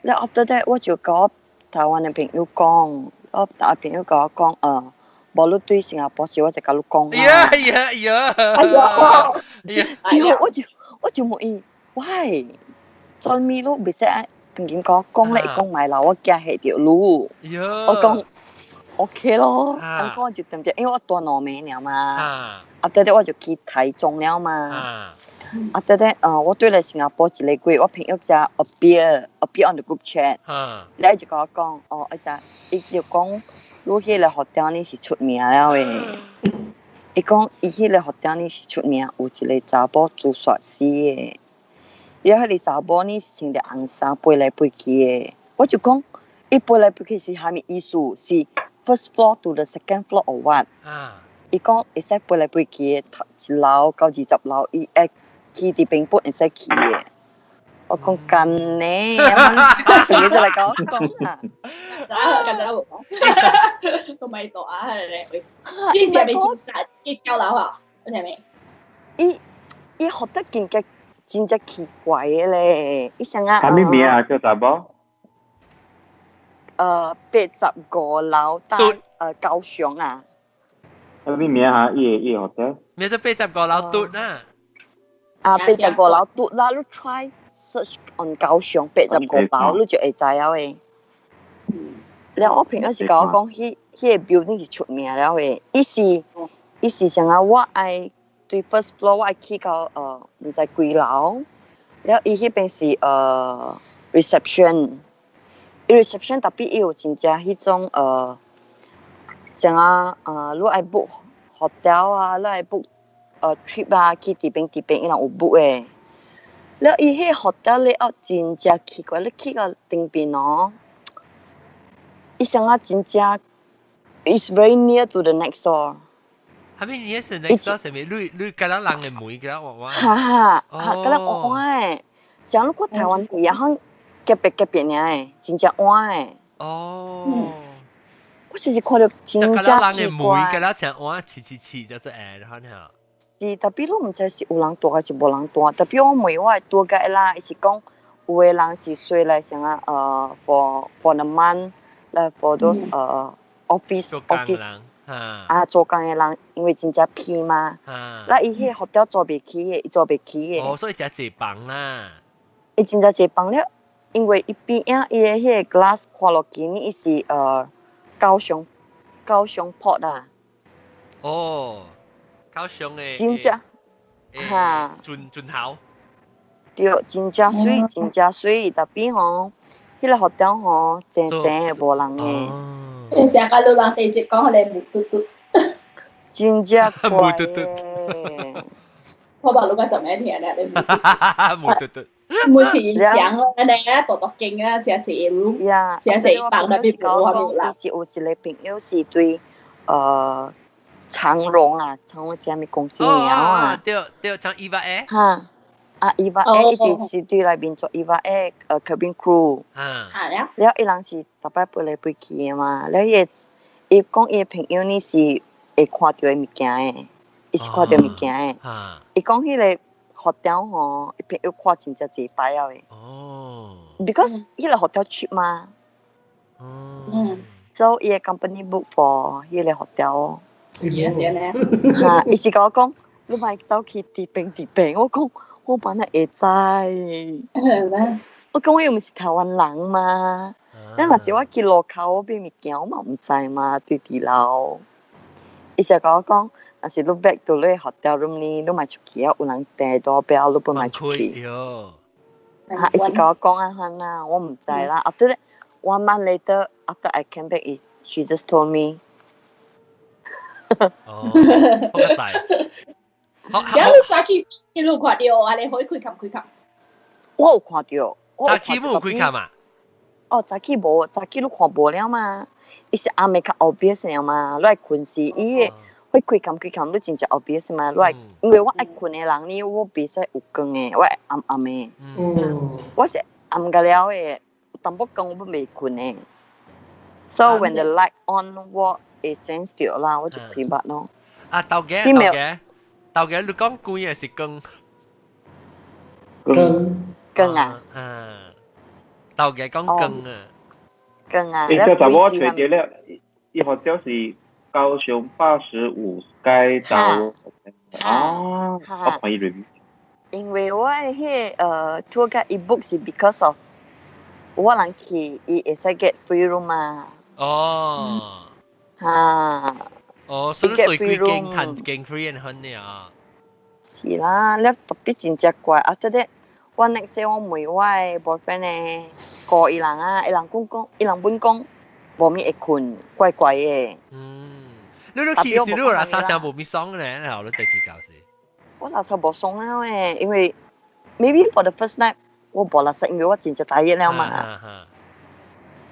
了 after that 我就佮我台灣的朋友講，我台灣朋友佮我講，無你對新加坡時，我就佮你講啦。呀呀呀！哎呀！對，我就問伊，喂，做咩你袂使當今講講咧，伊講莫啦，我驚嚇著你。我講 OK 咯，咁我就對唔對？因為我住兩暝爾嘛。After that 我就去台中了嘛。After that，我對來新加坡一個月，我朋友才 appear on the group chat，你就佮我講，哦，伊就伊就講，你彼個 hotel 呢是出名了的。伊講伊彼個 hotel 呢是出名，有一個查某自殺死的。伊彼個查某呢是穿著紅衫飛來飛去的。我就講，伊飛來飛去是啥物意思？是 first floor to the second floor or what？伊講會使飛來飛去的，1樓到20樓，伊會去佇邊本會使去的。我講幹呢，朋友就來共我講啊。啊，近陣講，都咪度啊，係你，呢時係咪自殺？結交樓啊？你係咪？伊伊學得真正真正奇怪的咧，伊啥啊？啥物名啊？叫查某？85樓單高雄啊。啥物名啊？伊個學得？咩做85樓嘟啊？啊，八十五樓嘟啦，你 try search on 高雄八十五樓，你就會知影的。了我朋友是共我講，彼個 building 是出名了的，伊是像啊，我愛對 first floor 我愛去到毋知幾樓，了伊彼邊是reception，伊 reception 特別伊有真正彼種像啊你愛 book hotel 啊，你愛 book trip 啊，去佇邊佇邊伊人有 book 的。了伊彼個 hotel 咧哦，真正奇怪，你去到頂邊哦，伊像啊真正，it's very near to the next door。係咪 near to next door？係咪你佮咱人的門佮咱歪歪？哈哈，哈佮咱歪歪的。像你看台灣戲啊，響隔壁隔壁爾的，真正歪的。哦。我就是看著真正奇怪。人的門佮咱像歪，黐黐黐，就做下然後呢？是，特別你毋知是有人住還是無人住。特別我問我的拄甲啦，伊是講有的人是說來啥啊？For the month，來 for those office 啊做工的人，因為真正偏嘛。那伊彼個 hotel 租袂起的，伊租袂起的。哦，所以誠濟房啦。伊真正濟房了，因為伊邊仔伊的彼個 glass 看落去呢，伊是高雄 port 啊。哦。高雄的，真正哈，船頭，對，真正媠，真正媠，特別吼，彼個 hotel 吼，靜靜的無人的。你成個老人地直講佢哋木嘟嘟，真正木嘟嘟。我把老家就咩聽咧？你木嘟嘟。每次上咧，你啊，度度勁啊，食一路，食一房那邊無啊無啦。伊是有一個朋友是對，長榮啊，長榮是啥物公司名啊？對對，長 EVA Air。哈，啊 EVA Air 伊就是對內面做 EVA Air cabin crew。係啊。了伊人是逐擺飛來飛去的嘛，了伊伊講伊的朋友呢是會看著的物件的，伊是看著物件的。伊講彼個 hotel 吼，伊朋友看真正濟擺了的。哦。 Because 彼個 hotel cheap 嘛。So 伊的 company book for 彼個 hotel。哈！伊是共我講，你莫走去佇邊佇邊，我講我本來會知。我講我又毋是台灣人嘛，咱若是我去路口我買物件，我嘛毋知嘛，對佇樓。伊就共我講，若是你 back to 你 hotel room 呢，你莫出去啊，有人訂 doorbell，你不莫出去。哈！伊是共我講按款啦，我毋知啦。After that, one month later, after I came back, she just told me. 哦，好個仔。有你早起一路看到啊，你可以開冚開冚。我有看著。早起無開卡嘛？哦，早起無，早起你看無了嘛？伊是暗暝較 obvious 了嘛？你愛睏時，伊會開冚開冚，你真正 obvious 嘛？你愛，因為我愛睏的人呢，我袂使有光的，我愛暗暗的。我是暗個了的，淡薄光我袂睏的。So when the light on，我會 sense 著啦，我就開目咯。啊，豆嘅豆嘅豆嘅，你講光還是光？光。光啊！啊，豆嘅講光啊。光啊！你這查某揣著了，伊號就是高雄85街道。啊，我看伊 review。因為我彼個tour guide 伊 book 是 because of 我人去，伊會使 get free room 嘛。哦。哈。哦，所以隨幾間談間 free and 很啊。是啦，你特別真正怪，啊，這個我 next day 我問我的 boyfriend 呢，過伊人啊，伊人講講，伊人本講無物會睏，怪怪的。嗯，你去時你有垃圾聲無物爽咧，然後你再去搞事。我垃圾無爽了誒，因為 maybe for the first night 我無垃圾，因為我真正大熱了嘛。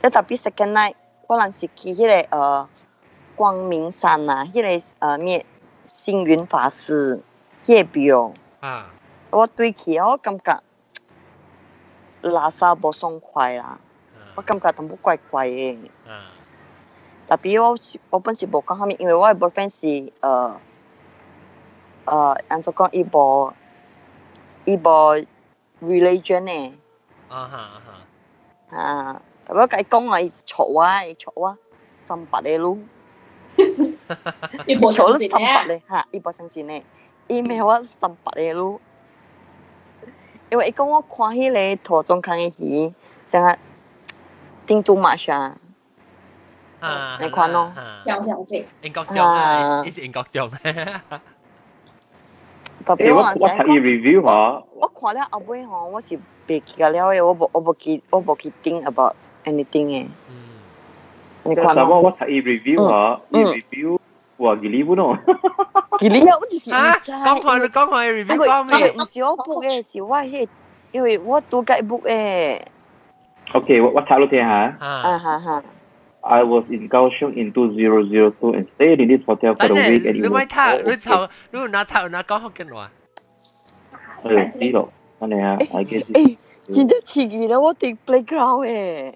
你特別 second night 我人是去彼個光明山啊，彼個咩星雲法師彼個廟。啊。我對去我感覺垃圾無爽快啦，我感覺淡薄怪怪的。特別我本是無講啥物，因為我的 boyfriend 是按怎講伊無伊無 religion 的。啊哈啊哈。啊，我共伊講啊，伊錯我，伊錯我三百個路。伊無錯你三百個哈，伊無相信的，伊罵我三百個路。因為伊講我看彼個塗中空的魚，像啊頂 too much 啊。啊，你看咯。想想這。英國中啊，伊是英國中。特別我我睇伊 review 嗬。我看了後尾吼，我是袂記得了的，我無去 think about anything 的。你看咯。我睇伊 review 嗬，伊 review 哇，幾離譜喏。幾離啊！我就是啊，講開你講開 review 講咩？唔是我 book 的，是我彼，因為我拄甲伊 book 的。 OK，我睇落聽下。啊哈哈。 I was in Kaohsiung in 2002 and stayed in this hotel for a week and 你咪睇，你頭，你拿睇拿講福建話。誒，知咯，安尼啊，I guess。誒，真正刺激了，我佇 playground 誒。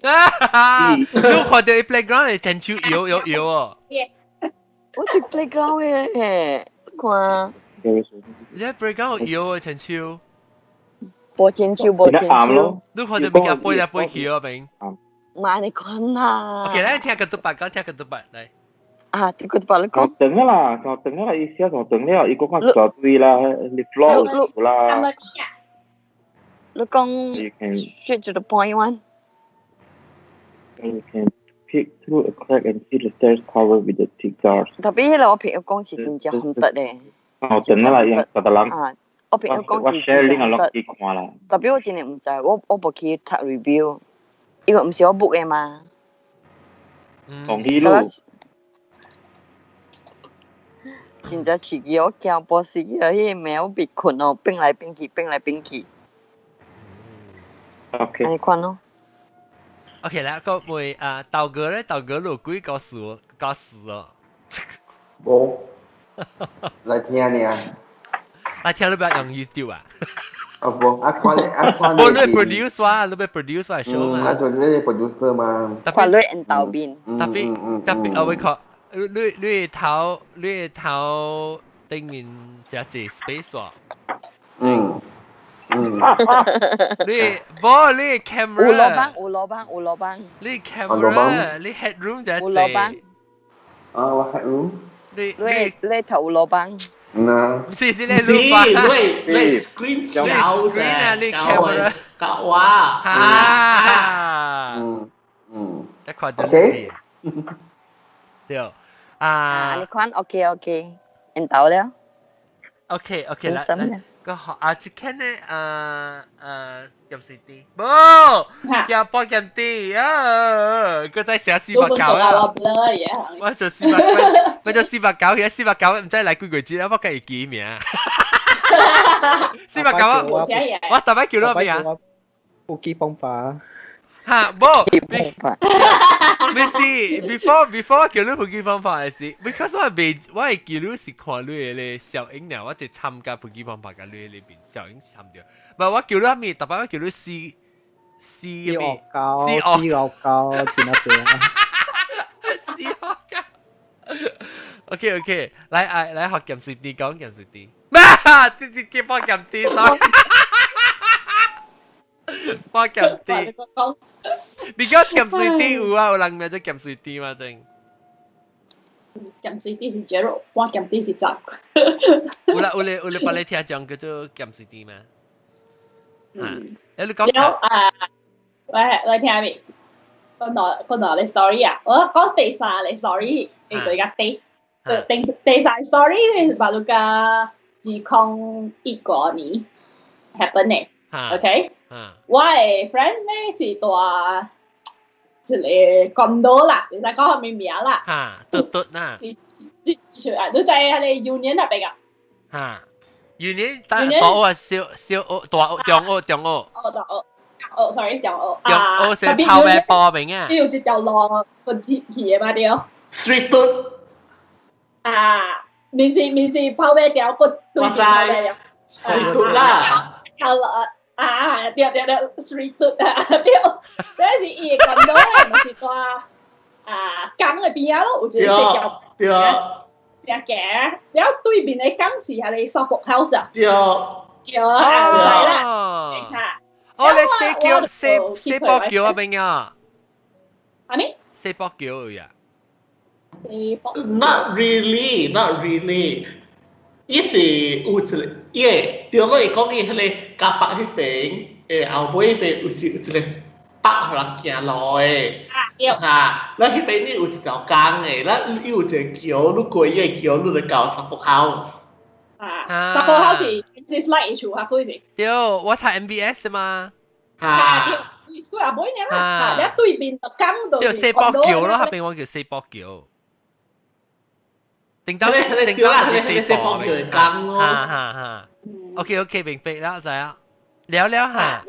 你看著伊 playground 會牽手搖搖搖哦。我佇 playground 誒，看。你喺 playground 搖啊，牽手。無牽手，無牽手。你看著物件飛來飛去哦，邊。嘛你看啦。 OK，來聽個獨白，講聽個獨白來。啊，聽個獨白你講。我等啦，我等啦，意思我等了，伊個講大堆啦，你 floor 啦。你講 straight to the point one。 You can peek through a crack and see the stairs covered with the thick dust。特別彼個我朋友講是真正好得的。我等啦，用別個人。啊，我朋友講是真正好得。特別我真的毋知，我無去讀 review。因為毋是我 book 的嘛。同意咯。真正刺激，我驚半死啊！彼個貓袂睏哦，變來變去，變來變去。 OK。按呢款咯。 OK 啦，個會啊，豆哥咧，豆哥有幾個事個事哦。無。來聽爾。來聽你不要用 YouTube 啊。啊無，啊看咧，啊看咧。無你 produce 我，你欲 produce 我 show 嘛？啊做你 producer 嘛。看你緣投面。特別特別，我會看你頭頂面只隻 space 喎。嗯。嗯。你無你 camera。有老板，有老板，有老板。你 camera，你 headroom 只隻。有老板。啊，我 headroom。你你頭有老板。嗯，唔是是你老闆，你 screen 小 screen 啊，你 camera 搞哇，啊，嗯嗯，一看到你，對啊，你看 OK OK，緣投了，OK OK 啦，個學啊，這間呢，入時啲，無，叫播緊啲啊，佢在寫489啊，我做四百，我做四百九，而家四百九唔知來幾個字啦，我計會記名。四百九啊，我特別叫咗咩啊？腹肌方法。嚇，無，唔是，before 叫你腹肌方法的是，because 我未我會記你是看你的咧小影爾，我就參加腹肌方法佮你裏邊小影參著。唔係我叫你咩？特別我叫你試試咩？試惡教，真係啊！試惡教。OK OK，來來來學鹹水豬講鹹水豬。咩？啲啲叫放鹹豬，sorry。放鹹豬。Because 鹹水豬有啊，有人名做鹹水豬嘛正。鹹水豬是 Gerald，我鹹豬是雜。有啦有咧有咧，幫你聽講叫做鹹水豬嘛。嗯。你講。了啊，我我聽未？講到講到你 story 啊，我講第三個 story，你對個第。第第三 story 是把嗰個2015年 happen 嘅，OK？我嘅 friend 咧是住一個 condo 啦，你使講佢名啦。嚇，嘟嘟啦。是啊，你知係你 Union 那邊啊？嚇，Union 大大屋啊，小小屋大屋中屋中屋。哦，大屋。哦，sorry，中屋。中屋是炮尾波邊啊。有一條路個接起嘅嘛對。 Street 嘟。啊，唔是唔是炮尾條個對我知。Street 嘟啦。好啦。啊，對對對，street 嘟啊，對，嗰時伊個講到嘅，咪是話啊，江嘅邊啊咯，有一個叫對，只嘅，然後對面嘅江是係你 Suffolk House 啊，對，對啊，係啦，嚇，哦，你西橋西西北橋啊邊啊？係咪？西北橋呀？西北？Not really, not really。伊是有一個，伊個對我會講伊彼個加北彼邊，後尾彼邊有一有一個北予人行路的，嚇，咱彼邊你有一條江的，咱伊有一個橋，你過伊個橋，你就到 Suffolk House。啊，Suffolk House 是是 like 厝啊，嗰時。對，我讀 MBS 嘛。嚇。對，對阿妹呢啦，嚇，你對面就江度。對，西北橋咯，彼邊我叫西北橋。頂到頂到係西北橋江咯。哈哈哈。OK OK，明白啦，知啊。聊聊下。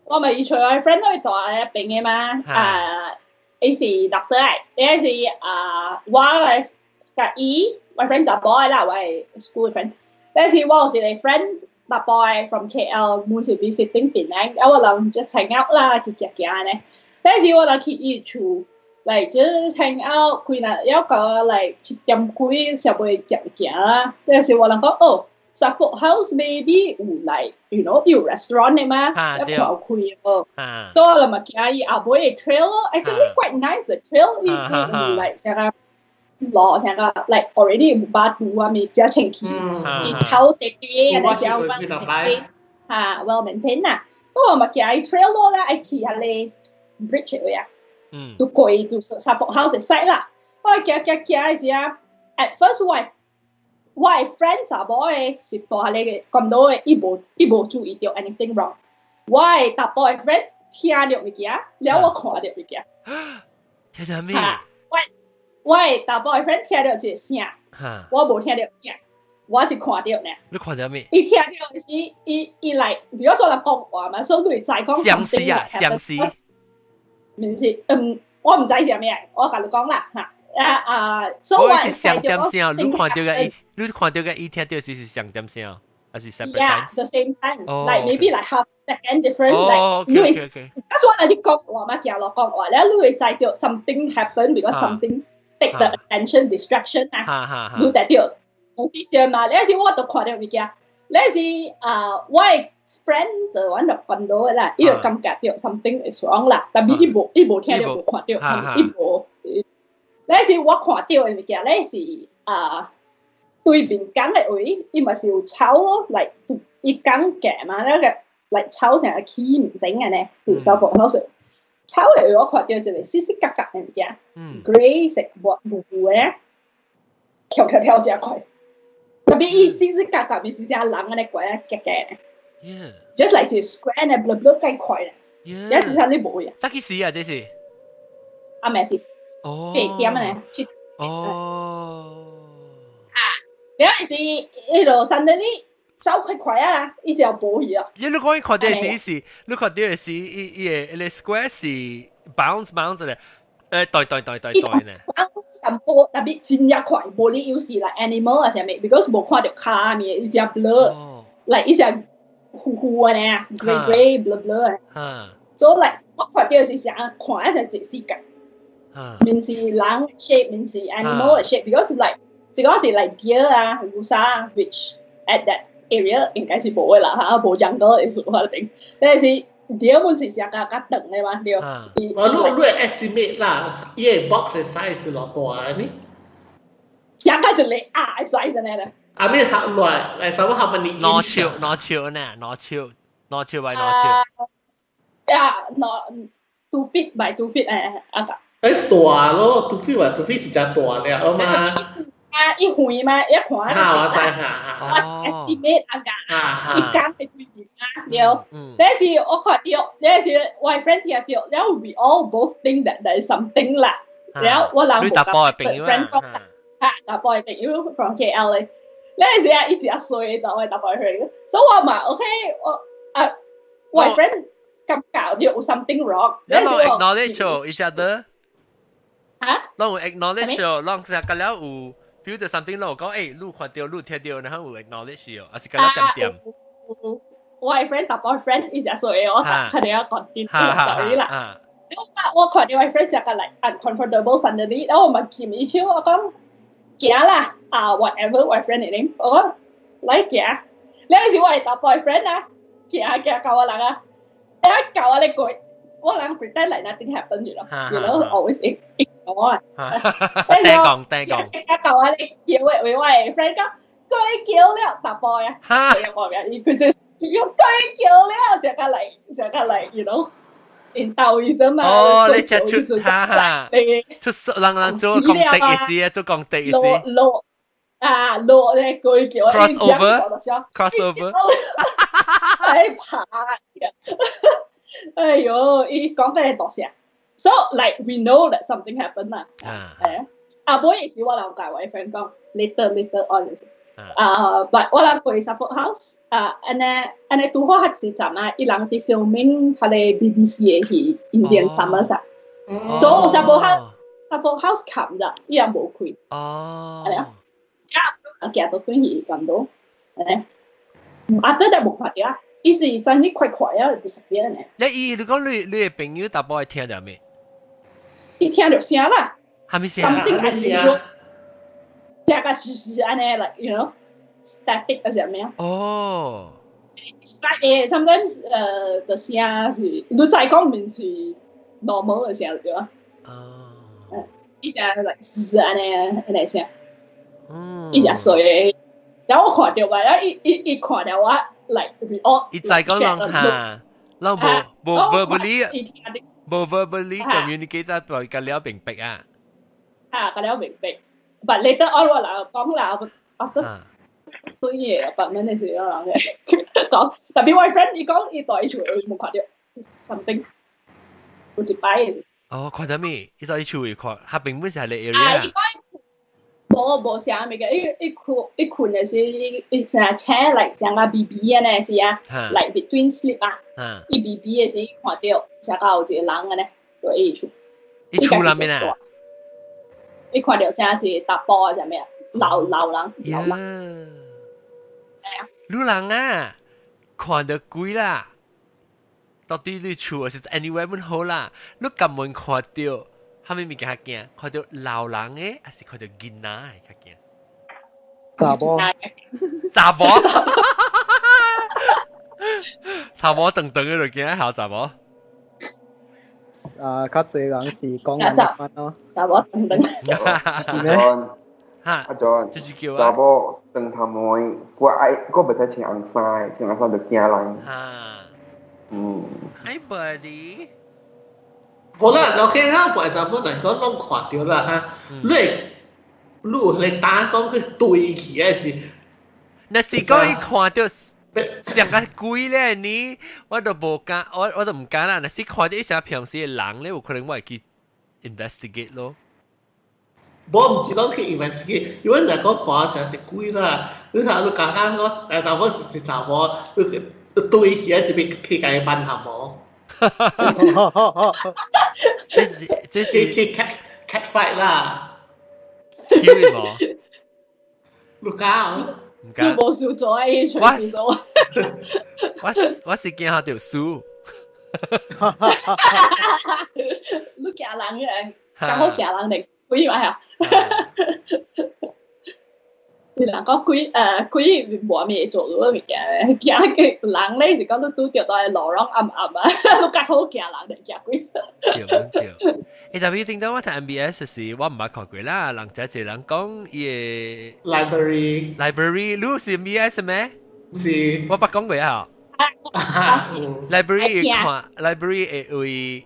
我咪以前我 friend 去大一邊嘅嘛，啊，伊是 doctor 嚟，伊是啊，我嘅甲伊，我 friend 查甫啦，我係 school friend。但是我有一個 friend 查埔 from KL，每次 visiting 檳城，啊我人 just hang out 啦，去行行呢。但是我人去伊厝，嚟 just hang out，幾若要到嚟7點幾，上尾食物件啦。但是我人講哦。Suffolk House maybe 有來，you know 有 restaurant 的嘛，一看開哦。所以我咪行伊後尾的 trail 咯，actually quite nice the trail，伊伊有來成個路成個 like already 有巴肚啊，咪真清氣，伊草地地啊，你講翻嚇 well maintained 啦。不過我咪行伊 trail 咯咧，愛去下咧 bridge 位啊，就過就 Suffolk House 的 side 啦。我行行行的時啊，at first 我我的 friend 查某的是住佇個 condo 的，伊無伊無注意到 anything wrong。我的查埔的 friend 聽著物件，了我看著物件。聽著咩？我我的查埔的 friend 聽著一個聲，我無聽著聲，我是看著呢。你看著咩？伊聽著是伊伊來，比如說人講話嘛，所以你會知講相似啊，相似。毋是，嗯，我毋知是啥物，我共你講啦，嚇。啊啊！所以我是上點聲，你看到個伊，你看到個伊聽到是是上點聲，還是 separate Yeah, the same time. Like maybe like half second difference. Like 你會，啊，所以你講話嘛，行落講話，咧你會知道 something happen because something take the attention distraction 啊，你知道有啲聲嘛？你是我都看到物件，你是啊，我的 friend 就阮就講到啦，伊就感覺到 something is wrong 啦，但係伊無伊無聽到無看到，伊無。你是我看到的物件，你是啊對面江的位，伊嘛是有草咯，嚟伊江夾嘛，那個嚟草成個起唔頂嘅呢，有小部口水。草的位我看到一個細細角角的物件，grey 色模糊糊的，跳跳跳真快。特別伊細細角角，毋是像人按呢過來夾夾的。 Just like 是 square 的，blur blur 計快的。有時陣你無呀。這幾時啊？這是？啊，咪是。哦。 8點呢？7。哦。啊，了是彼落 suddenly，走快快啊，伊就無去啊。你講伊看到是，你看到的是伊伊个伊个 square 是 bounce bounce 咧，對對對對對呢。淡薄特別真正快，無理有時 like animal 啊啥物，because 無看到跤物，伊只 blur，like 伊只糊糊的呢，grey grey blur blur 的。所以 like 我看到是啥，看一成一世界，面是人 shape，面是 animal shape，because like 是講是 like deer 啊、rusa 啊，which at that area 應該是無的啦嚇，無 jungle 的意思可能，但是 deer 本是成較較長的嘛，對。我你你 estimate 啦，伊個 box 的 size 是偌大呢？成個一個鴨的 size 呢咧。啊，咩合來來差不多合問你？攞超攞超呢？攞超攞超為攞超。呀，攞 2 feet by 2 feet 啊個。大咯，2 feet by 2 feet 是真大了啊嘛。啊，一遠嘛，一看。嚇，我知嚇嚇。我 estimate 啊個，一間係對面啊，對。但是我看到，但是我 friend 聽到，然後 we all both think that there is something 啦。然後我人你查埔的朋友 friend 講，嚇，查埔的朋友 from KL 咧。那時啊，一直衰就我查埔 friend，所以我嘛 OK，我啊，我 friend 感覺有 something wrong。你攏 acknowledge each other？嚇？攏有 acknowledge，攏成個了有 feel 到 something，攏有講，你看到，你聽到，然後有 acknowledge 哦，還是個了點點？我 friend 查埔 friend 一直衰，我肯定要講啲 sorry 啦。我看到我 friend 成個 like uncomfortable suddenly，然後我咪鉗伊手，我講行啦，啊 whatever 我 friend 的 name，我講來行。那時我係查 boyfriend 啊，行行到我人啊，一教我咧過，我人 pretend like nothing happened，always ignore 啊。聽講聽講。教我咧叫嘅，為我的 friend 講，鬼叫了查埔啊，我名，佢就叫鬼叫了，就個嚟，就個嚟，in 鬥意啫嘛。哦，你只出哈哈，出人人做公敵意思啊，做公敵意思。落啊落咧鬼叫 cross over，cross over，哎怕，哎呦，伊講緊係多聲，so like we know that something happened 啦。係啊，阿妹亦是我人教我 friend 講，later later on 啊，but 我人過 Suffolk House 啊，按呢按呢拄好較濟站啊，伊人佇 filming 佢個 BBC 的戲 Indian Summers 啊，所以 Suffolk House Suffolk House 冚咋，伊也無開。係啊，啊，行到轉去關島，誒，啊，對但無看到啊，伊是真係快快啊，disappear 呢。你伊你講你你的朋友查埔會聽到未？伊聽到聲啦。係咪聲？ Something unusual。這個是按呢，like static 還是咩啊？哦。 Static sometimes 的聲是，你再講面是 normal 的聲對吧？哦。伊聲 like 是按呢按呢聲。伊只衰，然後我看到嘛，然後伊伊伊看到我，like we all 伊再講攏嚇，攏無無 verbally 無 verbally communicate 得個了明白啊。啊，個了明白。But later on 我人講啦，after 對嘢 apartment 的時候，人嘅講，特別我 friend 伊講伊蹛厝伊無看到 something，有一擺的。哦，看到咩？伊蹛厝會看，他並不是係你 area。啊，伊講無無啥物嘅，伊伊困伊困的時，伊成日車嚟像個 BB 啊呢是啊，like between sleep 啊，伊 BB 的時看到成個有一個人嘅呢，對伊厝。伊厝內面啊？伊看到真是查埔啊，啥物啊，老老人老人。係啊。老人啊，看到鬼啦！到底你厝是 anywhere 本好啦，你根本看到，啥物物件較驚？看到老人的，還是看到囡仔的較驚？查某。查某。查某長長的就驚，好查某。啊，較濟人是講按呢款咯。查某長長。阿 John，哈，阿 John，就是叫查某長頭毛，我愛我袂使穿紅衫的，穿紅衫就驚人。哈。嗯。 Hi buddy。無啦，OK 啦，for example 嚟講，攏看到啦哈，你你有你打講去對起的是，若是講伊看到像個鬼咧，你我都無敢，我我都毋敢啦。若是看到一些平時的人咧，有可能我會去 investigate 咯。無毋是講去 investigate，因為若講看成是鬼啦，你睇你講緊我誒查某是查某，你對起來是欲去共伊挽頭毛。這是這是去 cat cat fight 啦。叫無？你講。唔敢。你無輸咗，伊隨時做。我是驚下條輸。你驚人嘅，剛好驚人嚟，鬼嘛呀？你人講鬼鬼無咩做到物件，驚嘅人咧是講你拄著到路攏暗暗啊，你較好驚人嚟驚鬼。對對。特別聽到我睇 MBS 時，我毋捌看過啦。人一個人講伊個 library library，你是 MBS 咩？是。我捌講過啊。library 會看 library 會為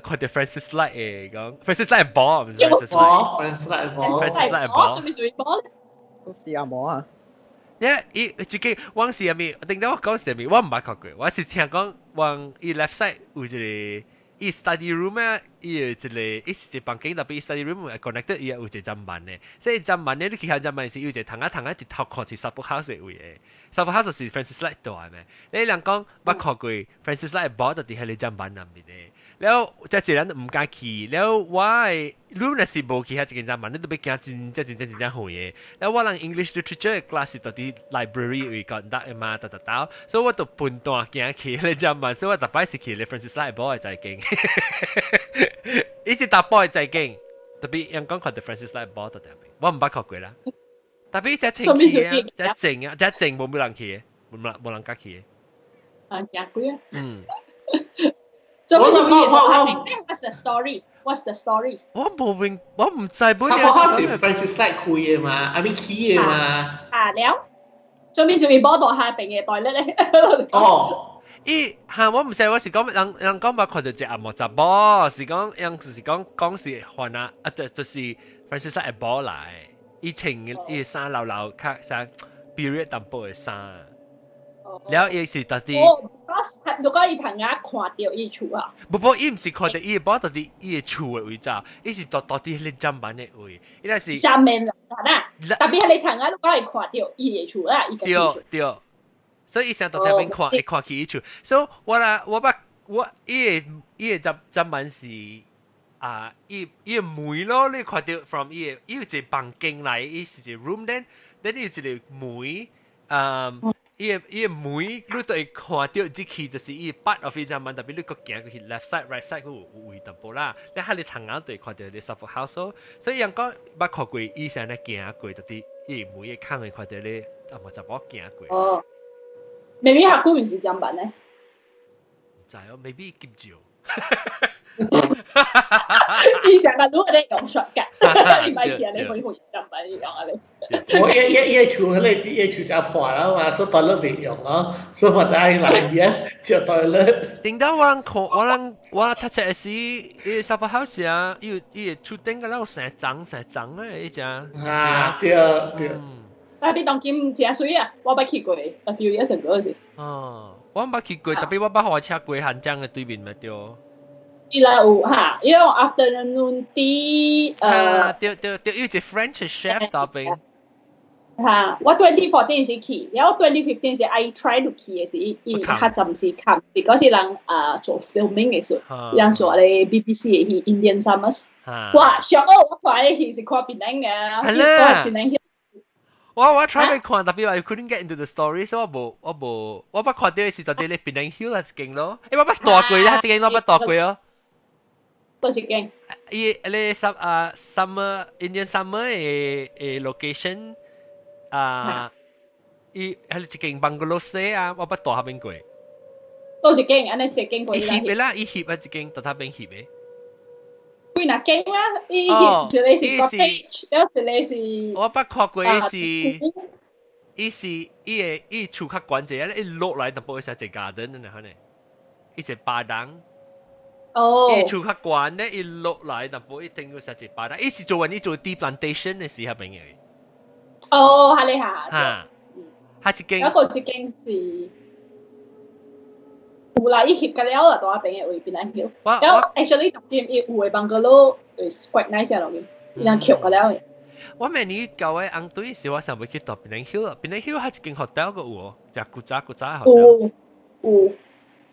看到 Francis Light 會講 Francis Light 波，唔是 Francis Light。Francis Light 波。 Francis Light 波。做咩屬於波咧？是阿毛啊！因伊自己往是啥物？頂到我講啥物？我毋捌看過，我是聽講往伊 left side 有一個伊 study room 啊，伊有一個伊是一個房間，特別 study room connected 伊有一個砧板的，所以砧板咧，你去看砧板是有一個窗仔窗仔一頭看是 Suffolk House 的位的，Suffolk House 是 Francis Light 住的咩？你人講捌看過 Francis Light 無就佇彼個砧板內面的，了這一人毋敢去，了我的你若是無去遐一間砧板，你都欲行真正真正真正遠的。了我人 English literature 的 class 是佇佇 library 位 conduct 的嘛，逐逐兜，所以我就分段行去彼個砧板，所以我逐擺是去咧 Francis Light 無的在間。伊是查埔的在間，特別人講看到 Francis Light 無佇邊，我毋捌看過啦。特別這清氣啊，這靜啊，這靜無沒人去的，無人無人敢去的。啊，行過啊。嗯。做咩事？What's the story? What's the story? 我無明，我毋知本。差不多是 Francis Light 開的嘛，阿咪起的嘛。啊了，做咩事？伊無到下邊嘅袋咧咧。哦。伊嚇我毋知，我是講人人講捌看到一個阿毛查某，是講人就是講講是還啊，啊就是 Francis Light 某來，伊穿伊衫流流較啥 period 淡薄的衫。了伊是到底。哦，如果伊通仔看著伊厝啊？不不，伊毋是看著伊的某，到底伊的厝的位置，伊是到到底彼個砧板的位，伊那是。上面啦，特別係你通仔，如果會看著伊的厝啊，伊對對。所以伊成到這邊看，會看去伊厝。所以我啦，我捌我伊的伊的砧砧板是啊，伊伊的門咯，你看著 from 伊的伊有一個房間來，伊是一個 room then then 伊有一個門，伊的伊的門，你都會看著入去，就是伊 part of 伊砧板，特別你閣行過去 left side right side 有有位淡薄啦。你喺你窗仔就會看著你 Suffolk House，所以人講捌看過伊成日行過，到底伊的門的孔會看著你啊，無查某行過。哦。maybe 下久毋是砧板咧？毋知哦，maybe 急照。伊成日攏咧用 shortcut，伊莫去按呢回回砧板用按呢。我伊伊伊厝彼個是伊厝就破啦嘛，所以 toilet 袂用咯，所以我就愛來邊借 toilet。頂到我人看，我人我讀冊時，伊 Suffolk House 啊，伊有伊的厝頂個有成層成層的，伊只。啊，對對。但你當今誠媠啊！我捌去過，a few years ago 時。哦，我毋捌去過，特別我捌火車過漢江的對面咪對。伊來有哈，伊用 afternoon tea 對對對，有一個 French chef 那邊。哈，我 2014 時去，然後 2015 時 I try to 去的時，伊較暫時冚，嗰時人啊做 filming 的時，人做咧 BBC 的 Indian Summers。哇，上好我看的戲是看檳城嘅，係啦。檳城。我我 try 欲看，特別 I couldn't get into the story，所以我無我無我捌看到的是就佇咧檳城 Hill 一間咯。欸，我捌蹛過啦，這間我捌蹛過哦。佗一間？伊咧 sum 啊 summer Indian summer 的的 location 啊，伊係一間 bungalow 細啊，我捌蹛彼邊過。佗一間，按呢一間過。伊翕的啦，伊翕啊一間蹛彼邊翕的。幾若間啦，伊一個是 cottage，了一個是。我捌看過是，伊是伊的伊厝較懸者，伊落來淡薄是一個 garden 呢，可能，伊一巴當。哦。伊厝較懸咧，伊落來淡薄一定要是一巴當，伊是做完伊做 tea plantation 的時候邊的。哦，係咧嚇。嚇。下一間。嗰個一間是。有啦，伊翕個了啦，蹛彼邊的位檳城 Hill。然後 actually 當今伊有的 bungalow is quite nice 啊，當今伊人捡個了。我明年舊嘅紅隊時，我想欲去蹛 Penang Hill，Penang Hill 係一間 hotel 個有哦，食古早古早 hotel。有有。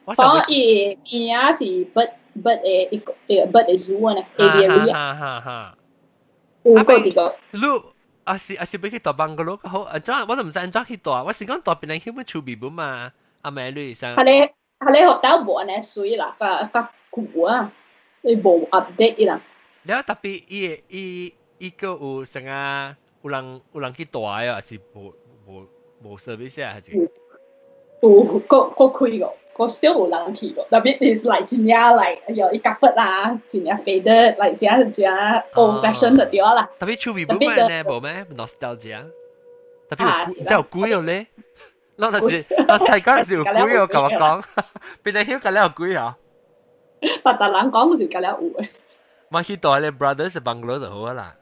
我想講伊伊也是 bird bird 的一個 bird 的 zoo 呢，aviary 哈哈哈。有個這個。你啊是啊是欲去蹛 bungalow 好，啊怎我都毋知按怎去蹛，我是講蹛 Penang Hill 要厝邊本嘛，阿妹你想。佢咧佢咧 hotel 無按呢媠啦，較較舊啊，伊無 update 啦。了特別伊伊伊個有啥啊？有人有人去蹛啊，還是無無無 service 啊？還是？有，閣閣開個，閣 still 有人去個，特別是 like 真正 like 哎喲，伊夾筆啊，真正 faded， like 真真 old fashion 就對啦。特別厝邊本咩呢？無咩 nostalgia？特別有真有鬼哦咧！我就是我才講是有鬼哦，共我講，變咗曉個了有鬼啊！達達人講是個了有的。我去蹛咧 brothers bungalow 就好啦。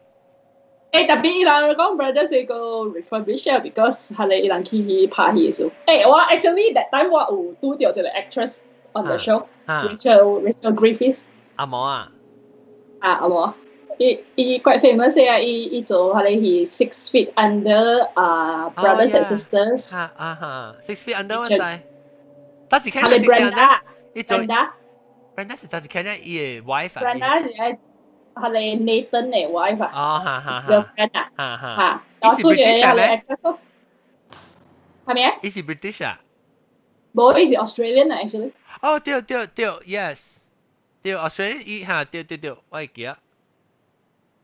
欸，特別伊人講 brothers 是個 refurbish，because 係你伊人去拍戲的時候。欸，我 actually that time 我有拄著一個 actress on the show，Rachel Rachel Griffiths。阿毛啊？啊，阿毛。伊伊 quite famous 啊！伊伊做係你是 Six Feet Under 啊，Brothers and Sisters。啊啊哈，Six Feet Under 我知。但是看係 Brenda。伊做 Brenda 是但是看咧伊的 wife 啊。 Brenda 是愛係你 Nathan 的 wife 啊。哦，哈哈哈。 girlfriend 啊。哈哈。哈。伊是 British 啊咩？係咪啊？伊是 British 啊？無，伊是 Australian 啊，actually。哦，對對對，yes，對 Australian 伊哈，對對對，我會記得。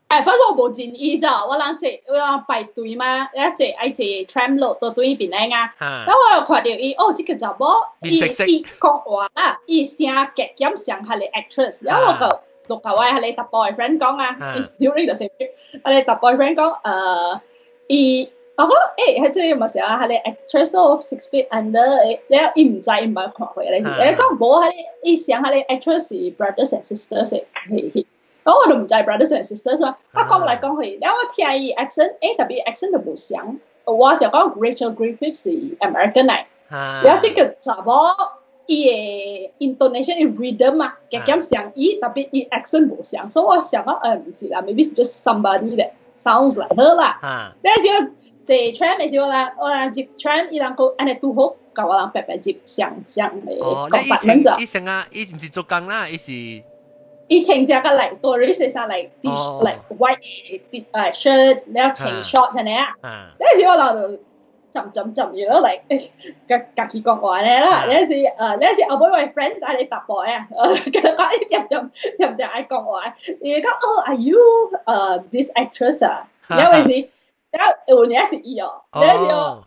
誒，反正我無真伊咋，我人坐我人排隊嘛，一坐愛坐 tram 落到對邊來啊。然後我又看到伊，哦，這個查某，伊伊講話啦，伊聲極減像係個 actress，然後我就就共我彼個查埔 friend 講啊，is during the same trip，彼個查埔 friend 講，伊我講，欸，彼這個嘛是啊，彼個 actress of Six Feet Under，了伊毋知伊毋捌看過咧，伊講無，彼個伊像彼個 actress 是 brothers and sisters 的戲。我都毋知 brothers and sisters 嘛，我講來講去，了我聽伊 accent，欸，特別 accent 就無像。我想講 Rachel Griffiths 是 American 來，了這個查某伊的 intonation 伊 rhythm 啊，加減像伊，特別伊 accent 無像，所以我想講，毋是啦，maybe 是 just somebody that sounds like her 啦。但是坐 tram 的時候啦，我人入 tram，伊人講按呢拄好，共我人白白入上上的compartment 咋。伊成啊，伊毋是做工啦，伊是。伊穿啥個 like tourist 衫 like T like white 的 shirt，了穿 shorts 按呢啊。那時我老就浸浸浸，you know like 家家己講話咧啦。那時那時後尾我 friend 帶你搭波啊，佢講伊點點點點愛講話，伊講哦，are you this actress 啊？因為是，了有影是伊哦，那時我。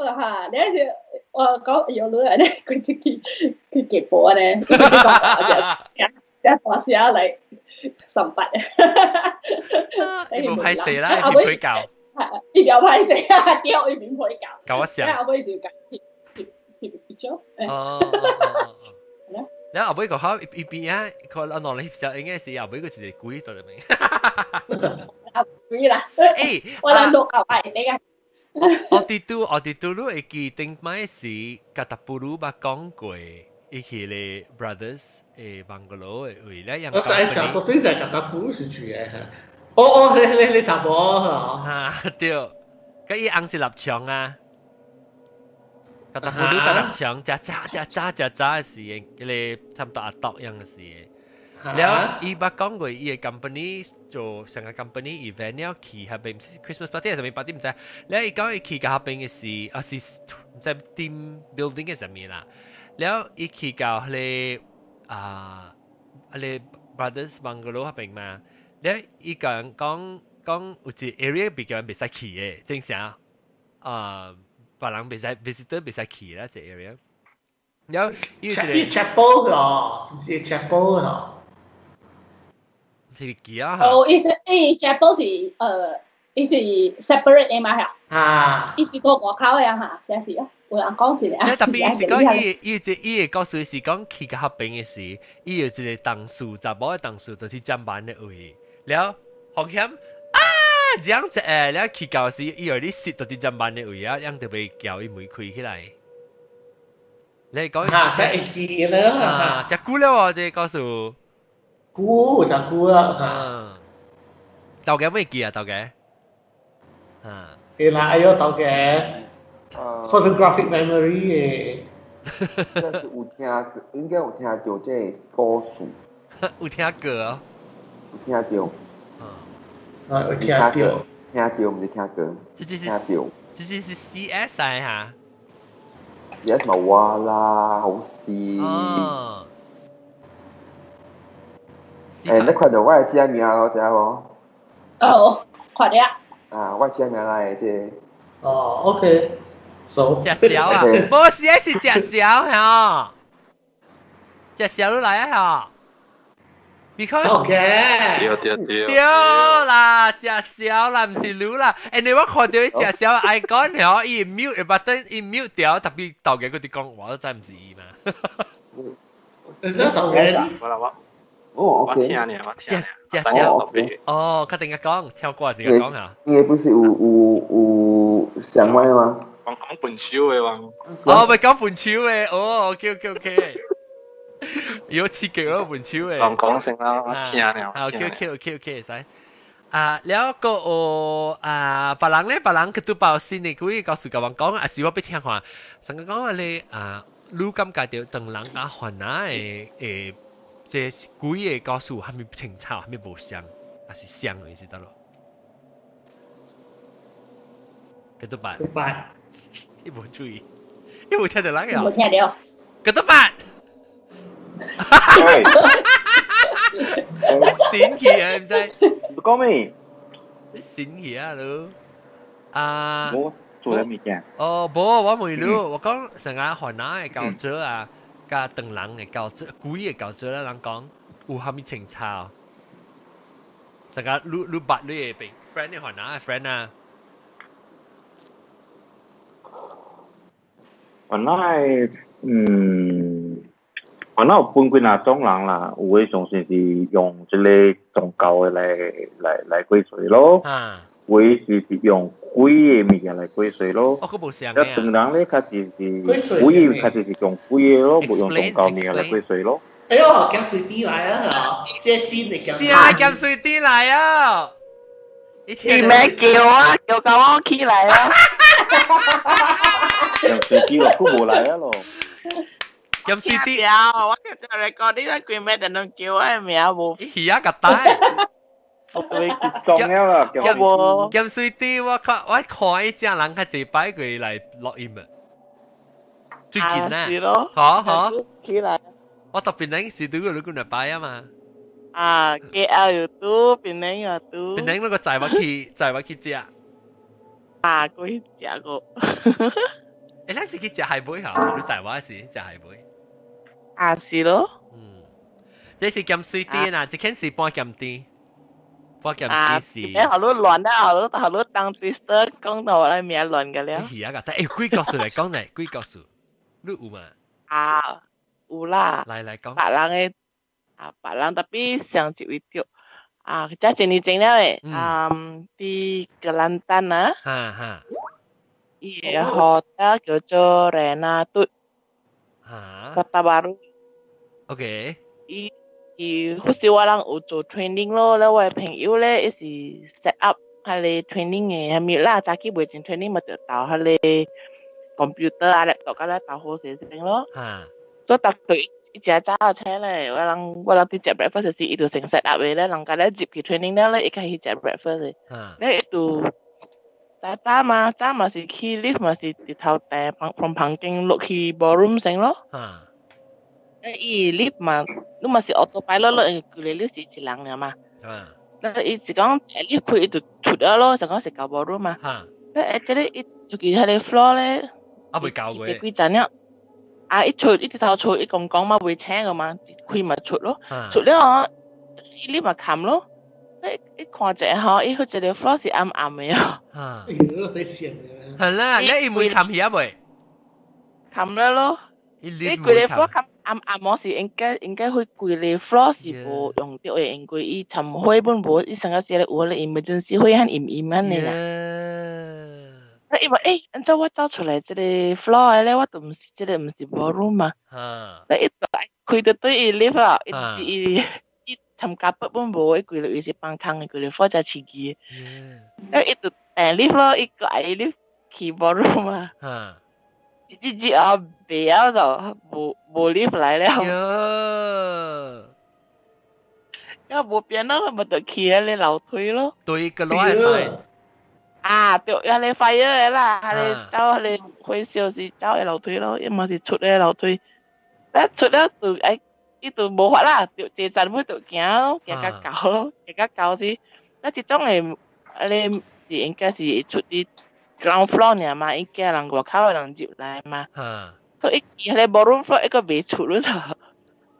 哈！那時我講有女人咧，佢出去去結波咧，佢講話就。一大聲嚟十八，伊無歹勢啦，伊免陪教。伊袂歹勢啊，對，伊免陪教。教我聲。後尾就翕翕翕翕咗。哦。然後後尾個考伊邊啊，佢阿儂你翕應該是後尾個一個鬼在裏面。啊鬼啦！欸，我人落舊擺你個。我佇拄我佇拄，你會記頂擺時，Kata Buru 捌講過，伊去咧 brothers 的 bungalow 的位咧，我第一時候對就係 Kata Buru 是住的。哦哦，你你你查某嚇？對，佮伊翁是立場啊。Kata Buru 佮立場，食早食早食早的時，彼個差不多阿篤樣的時。了，伊捌講過，伊的 company 做成個 company event 了去彼邊，Christmas party 還是啥物 party 毋知。了，伊講伊去到彼邊的時，啊是毋知 team building 的啥物啦。了，伊去到彼個啊，彼個 brothers bungalow 彼邊嘛。了，伊講講講有一個 area 比較袂使去的，正常啊，別人袂使 visitor 袂使去啦，這 area。了，伊有一個 chapel 哦，是毋是 chapel 哦？是記啊！哦，伊是伊 chapel 是伊是 separate 的嘛嚇？啊！伊是個外口的啊嚇，是是啊，有人講一個啊。特別是講伊伊這伊的故事是講去到彼邊的時，伊有一個同事，查某的同事，就是占班的位，了風險啊，這樣子誒，了去到時，伊有你攝到佇占班的位啊，樣就袂叫伊門開起來。你講啊，才會記啦。啊，真久了哦，這個故事。久，真久啦。嗯，豆家會記啊，豆家。啊。會啦，哎喲，頭家 photographic memory 嘅。應該是有聽，應該有聽到這個故事。有聽過啊？有聽到。啊，有聽到。聽到，毋是聽過。這就是聽到。這就是 CS 啊嚇。 CS 咪話啦，好事。哦。誒，你看到我的這名咯，知無？哦，看了。啊，我這名來的這個。哦，OK。So。食潲啊！無 CS 是食潲嚇，食潲你來啊嚇。Because OK，對對對，對啦，食潲啦，毋是滷啦。誒，你我看到伊食潲 icon 吼，伊 mute button，伊 mute 掉，特別豆嘅佢哋講，我都知毋是伊嘛。真正豆嘅。我啦我。哦我聽呢，我聽。食潲。哦，確定講，超過時間講下。伊不是有上位嗎？講講笨手的嘛。哦，咪講笨手的，哦，OK OK OK。有刺激咯，笨手的。講講先啦，我聽了。 OK OK OK OK，使。啊，了個哦啊，別人咧，別人佢都包先嘅，佢告訴甲我講，啊是我欲聽看，上個講話咧啊，你感覺到唐人佮番仔的誒，這幾个故事啥物清楚，啥物無相，還是相的意思得咯？幾多擺？幾擺？你無注意，你無聽到人個？無聽到。幾多擺？你閃去啊！唔知？講咩？你閃去啊！你啊？我做咗物件。哦，無，我問你，我講成日番仔的教者啊，佮唐人的教者，鬼的教者咧，人講有啥物清楚？成日你捌你的 friend 的番仔的 friend 啊？番仔嗯。番仔有分幾若種人啦，有的相信是用這个宗教的來過歲咯，有的是用鬼的物件來過歲咯。哦，閣無相啊。唐人咧較濟是鬼，較濟是用鬼的咯，無用宗教物件來過歲咯。哎呦，鹹水豬來啊！這真的鹹。是啊，鹹水豬來啊！你咩叫啊？叫到我起來啊！鹹水豬咯，閣無來啊咯。鹹水豬，我叫做 recording 啦，規暝就攏叫我的名無。伊魚仔共帶。對，中了啦，鹹水豬，我看我看伊隻人較濟擺過來錄音啊。最近啊，好好。起來。我特別能是對個你過來擺啊嘛。啊，KL 又拄，檳城又拄。檳城那個載我去，載我去食。啊，過去食過。欸，咱是去食海尾吼，你載我是食海尾。啊，是咯。嗯，這是鹹水豬啦，這間是半鹹甜，半鹹甜是。欸，予你亂啊，予你當 sister 講到我名亂個了。是啊，但欸，鬼故事來講來，鬼故事，你有嘛？啊，有啦。來來講。別人的啊，別人 tapi 上一位著啊，這一年前了的，啊，佇格蘭丹啊。哈哈。伊个 hotel 叫做 Renatut。哈。 Kota Bharu。 OK。伊伊彼時我人有做 training 咯，了我的朋友咧，伊是 set up 彼个 training 的，啥物啦，早起袂前 training 嘛，就沓彼个 computer 啊，laptop 甲咧沓好勢先咯。所以逐佢伊誠早就醒咧，我人佇食 breakfast 時，伊就先 set up 的咧，人家咧入去 training 了咧，伊開始食 breakfast 的。咧伊就早早嘛，早嘛是去 lift 嘛是直頭訂房從房間落去 ballroom 先咯。伊 lift 嘛，你嘛是 auto pilot 咯，因為佢 lift 是一人爾嘛。咧伊是講 lift 開伊就出了咯，就講是到 ballroom 嘛。咧這個伊出去彼個 floor 咧，啊未到過。幾層了？啊！一出一直頭出，伊講講嘛袂請個嘛，開嘛出咯，出了哦，伊 lift 嘛冚咯。你看者吼，伊彼一个 floor 是暗暗的哦。啊！哎呦，你線嘅。係啦，你伊會冚起啊未？冚了咯。你規个 floor 冚暗暗，我是應該彼規个 floor 是無用著的，因為伊尋火本無，伊上個時有彼个 emergency 火較陰陰按呢啦。啊！伊話欸，按怎我走出來這个 floor 的咧，我都毋是這个毋是 ballroom 嘛。咧伊就開著對伊 lift 啊，伊伊伊參加筆本無，伊規个伊是放空的，規个 floor 才刺激。咧伊就訂 lift 咯，一個矮 lift 去 ballroom 嘛。一日啊，袂曉就無無 lift 來了。喲，因為無變咯，咪就去迄個樓梯咯。對個攞嚟。啊，對，迄個 fire 的啦，迄個走迄個火燒是走的樓梯咯，伊嘛是出的樓梯。一出了就哎，伊就無法啦，就坐站尾就行咯，行到到咯，行到到時，那這種的，迄個是應該是出佇 ground floor 爾嘛，伊驚人外口的人入來嘛。所以伊迄個 ballroom floor 伊閣袂出咯，就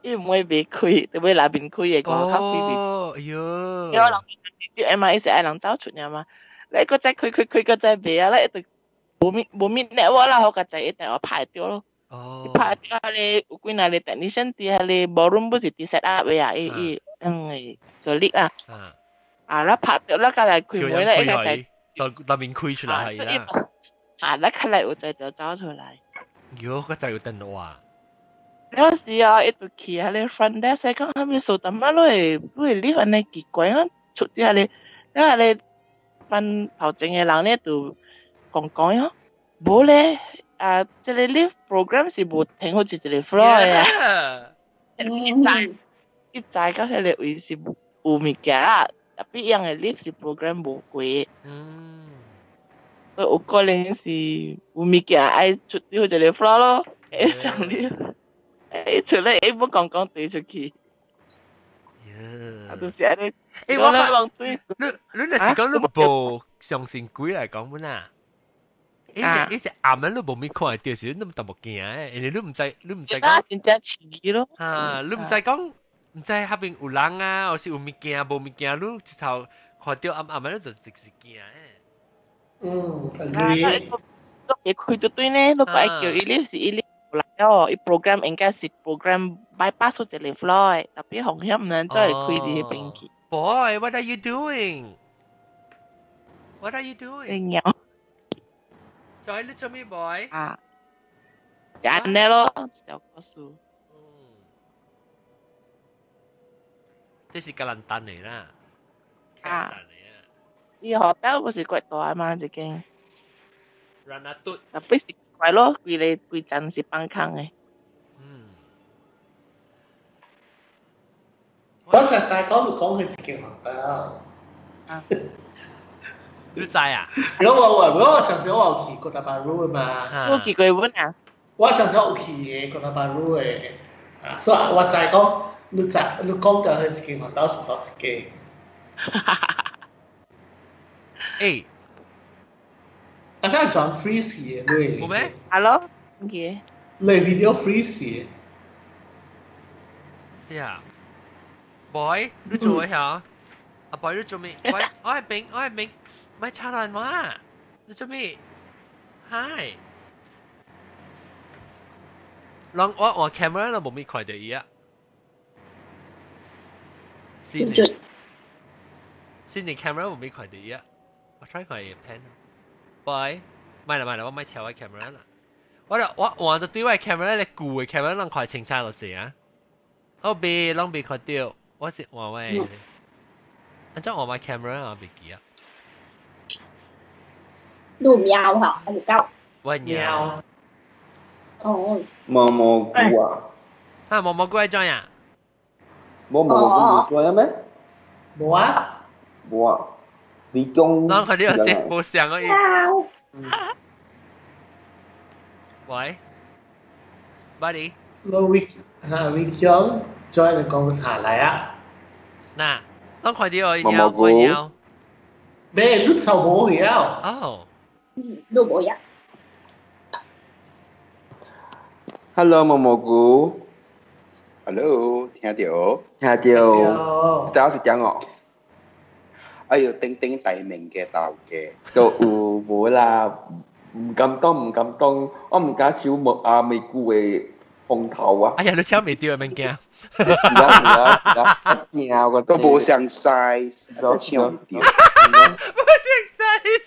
伊毋會袂開，就欲內面開的，外口開袂。哦，哎喲。因為人入來嘛，伊是愛人走出爾嘛。你閣再開開開，閣再袂啊，你就無物無物 network 啦，好佳哉一定會拍著咯。哦。拍著彼個有幾若個 technician 佇彼個 ballroom 不是佇 set up 的啊，伊伊嗯會助力啊。啊，啦拍著啦，較來開門咧，伊較在。就內面開出來係啦。啊，啦較來有在就走出來。喲，個就有電話。了時啊，伊就去彼個 front desk 講，啥物數淡仔，你會你會你按呢奇怪啊，出佇彼個，了彼個班頭前的人咧就講講喲，無咧，啊，這個 lift program 是無停好一個 floor 的啊。伊知伊知到彼個位是有物件啦，特別樣的 lift 是 program 無過。所以有可能是有物件愛出佇一個 floor 咯，會上 lift。欸，出來伊要講講對出去。啊，就是按呢。欸，我講你你若是講你無相信鬼來講本啊？伊伊是暗暝你無物看會著時，你淡薄驚的，因為你毋知你毋知講。真正刺咯。啊，你毋知講，毋知彼邊有人啊，或是有物件無物件，你一頭看著暗暗暝，你就直是驚的。嗯，agree。你開就對呢，你愛叫伊 lift 是伊 lift 來哦，伊 program 應該是 program bypass 一個 floor 的，特別風險毋能再開佇彼邊去。 Boy, what are you doing? What are you doing? 貓。在你做咩，boy？啊，就按呢咯，小故事。嗯，這是吉蘭丹的啦。啊。伊 hotel 不是怪大嘛，一間。 Ranatut。特別是怪咯，規个規層是放空的。嗯。我實在講就講佢一間 hotel。啊。你知啊？如果我我我上次我有去哥打巴魯嘛。我去過本啊。我上次有去的哥打巴魯的，啊，所以我知講你知你講到彼一間 hotel 是佗一間。欸。啊，佢轉 freeze 的，你。有咩？Hello，唔記。你 video freeze。是啊。Boy，你做咩啊？阿 boy 你做咩？喂，我係明，我係明，咪插電話。你做咩？Hi。人我換 camera 都無咪看到伊啊。新的，新的 camera 無咪看到伊啊。我 try 看伊 pen。Boy，咪啦咪啦，我咪敲我 camera 啦。我我換到對我 camera 咧，舊的 camera 攏看清楚就濟啊。哦，未，攏未看到，我是換我的。按怎換我 camera 啊？袂記啊。你有貓哈？還是狗？我貓。哦。毛毛菇啊！啊，毛毛菇係怎樣？冇毛毛菇做咩？無啊。無啊。你講。咱看到這無像而已。喂，buddy。我會嚇會講，再嚟講下來啊。嗱，咱看到我貓我貓。咩？你臭無去啊？哦。嗯，你無呀。 Hello，毛毛菇。 Hello，聽到？聽到。早是點哦？哎喲，鼎鼎大名嘅頭家。都有無啦，唔敢當，唔敢當，我唔敢搶木啊美菇的風頭啊！哎呀，你搶袂著的物件。是啊是啊是啊，驚我都無相 size，真搶袂著。無相 size。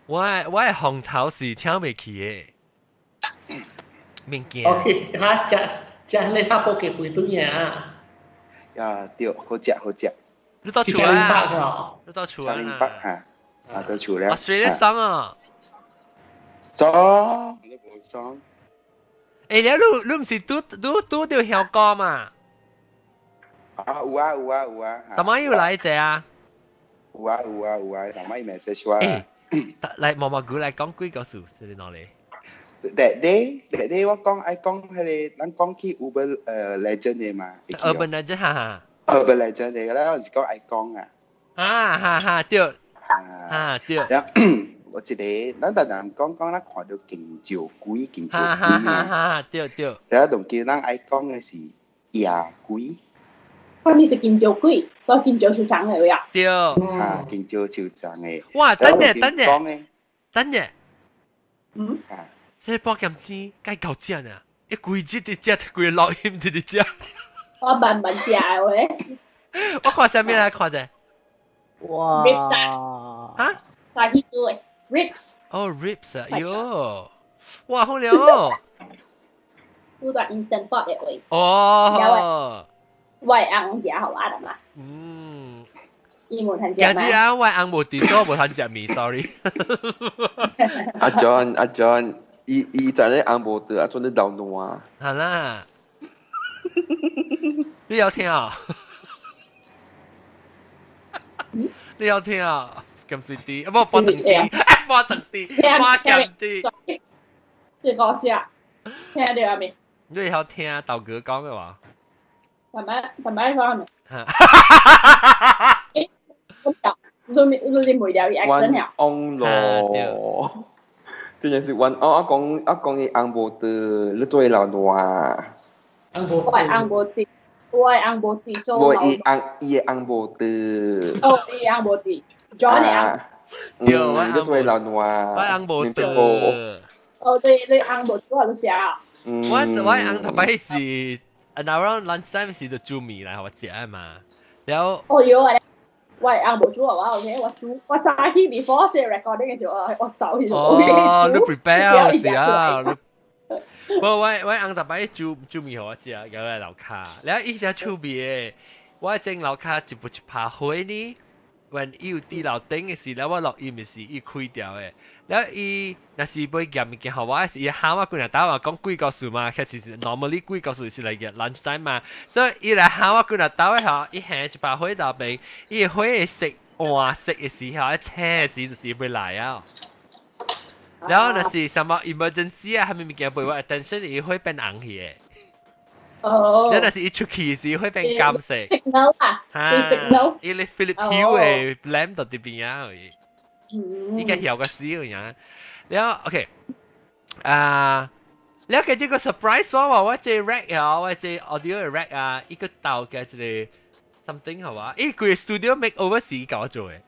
我我的風頭是搶袂去的。物件。 OK，哈，食食你沙煲雞肥頓呀。呀，對，好食好食。你到厝啊？你到厝啊？嚇。啊，到厝了。 Australia 爽啊！爽，都無爽。欸，你你毋是拄拄拄著香港嘛？啊，有啊有啊有啊。逐擺有來者啊？有啊有啊有啊，逐擺 message 我。欸，來毛毛菇來講幾個數，這是哪裡？ That day 我講愛講彼個，咱講起 Urban Legend 的嘛。 Urban Legend 哈哈。 Urban Legend 的，咱有時講愛講啊。啊哈哈對。啊對。我一個，咱逐人講講，咱看著勁石鬼，勁石鬼嘛。哈對對。然後當今咱愛講的是野鬼。啥物是金石鬼？都金石收藏的呀。對。啊，金石收藏的。哇，等下等下，等下。嗯。啊。這個保險錢該夠食呢？一規日佇食，規個錄音佇佇食。我慢慢食的喂。我看啥物來看者？哇！ Ribs 啊！哈？啥去做的？Ribs。哦，ribs 啊，喲！哇，好了。有個 instant pot 的喂。哦。我翁食予我啦嘛。嗯。伊無通食今日啊，我翁無佇所無通食麵，sorry。阿 John，阿 John。伊伊知影翁無佇啊，做咧流汗。好啦，你有聽啊？你有聽啊？咁水啲，啊不，放長啲，放長啲，放長啲。這個食，聽著未？你會曉聽豆哥講的話？慢慢慢慢講咪。欸，你你你袂了伊 accent 了？翁咯。真正是阮哦，我講我講伊翁無佇，你做伊老爛。翁無我翁無佇，我翁無佇做。無伊翁伊的翁無佇。哦，伊翁無佇，John 的翁。對，我你做伊老爛。我翁無佇。哦，對，你翁無佇我就寫。我我翁頭擺是，around lunch time 是就煮麵來予我食嘛，然後。哦，有啊。我翁無煮啊，我 OK，我煮，我早起 before 這 recording 嘅時候，我走去哦，你 prepare 是啊，無我我翁逐擺煮煮麵予我食，後來樓跤，然後伊只趣味的，我整樓跤一步一拍火呢，when 伊有佇樓頂的時，了我錄音的時，伊開掉的，了伊若是欲夾物件予我，是伊喊我幾若兜話講幾個數嘛，其實是 normally 幾個數是來個 lunch time 嘛，所以伊來喊我幾若兜的吼，伊行一百火頭邊，伊火會色換色的時候，青的時就是欲來啊。然後若是什麼 emergency 啊，啥物物件被我 attention，伊會變紅去的。哦。你若是伊出去時會變金色。 signal 啊，signal。伊咧 Philips Hue 的 lamp 到佇邊啊，伊個曉個死樣。然後 OK，啊，了個這個 surprise 我話我這 rack 啊，我這 audio rack 啊，伊個鬥嘅一個 something 係嘛？伊規個 studio makeover 是伊共我做的。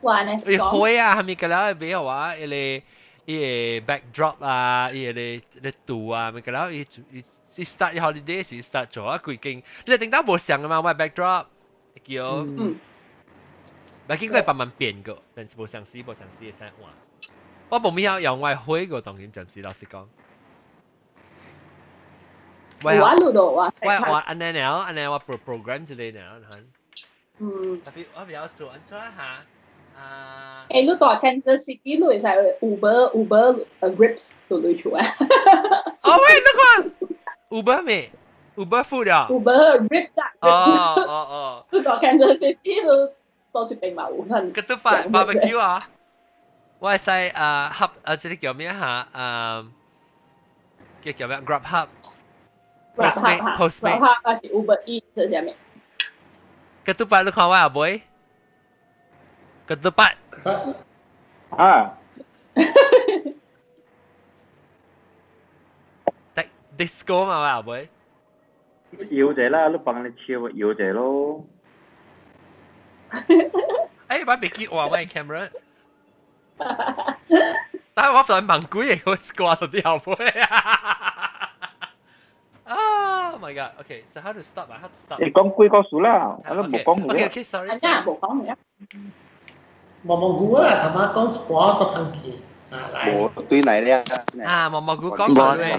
哇！你伊花啊，係咪個了買我伊個伊個 backdrop 啊，伊個咧圖啊，咪個了伊伊伊 start holiday 時 start 做啊，規間你頂到無像嘛，我 backdrop 叫，嗯，咪經過慢慢變過，但是無相似無相似會使換。我無咪曉用我花過，當然暫時老實講。我錄到啊！我我按呢了，按呢我 program 之類了，嗯。特別我比較做安怎下。啊！欸，你蹛 Kansas City，你會使 Uber Uber ribs 都類出啊。哦喂，你看 Uber 咩？Uber food 啊？Uber ribs 啊！哦哦哦！你蹛 Kansas City，你到一邊嘛有。個都發 barbecue 啊！我會使啊合啊，這個叫咩嚇？啊，叫叫咩？Grubhub。 Postmate Postmate。 Grubhub 還是 Uber Eats 啥物？個都發你看我阿妹。個都八。啊！ disco 嘛，我阿妹。搖者啦，你幫你笑搖者咯。哎，我袂記換我 camera。但係我想問鬼個，我掛到啲後背啊！Oh my god! Okay, so how to stop 啊？How to stop？你講幾個數啦，我都冇講 Okay, okay, sorry. 啊，冇講嘅。毛毛菇啊，頭媽講一寡十通去啊來。無對嚟咧。啊，毛毛菇講過咩？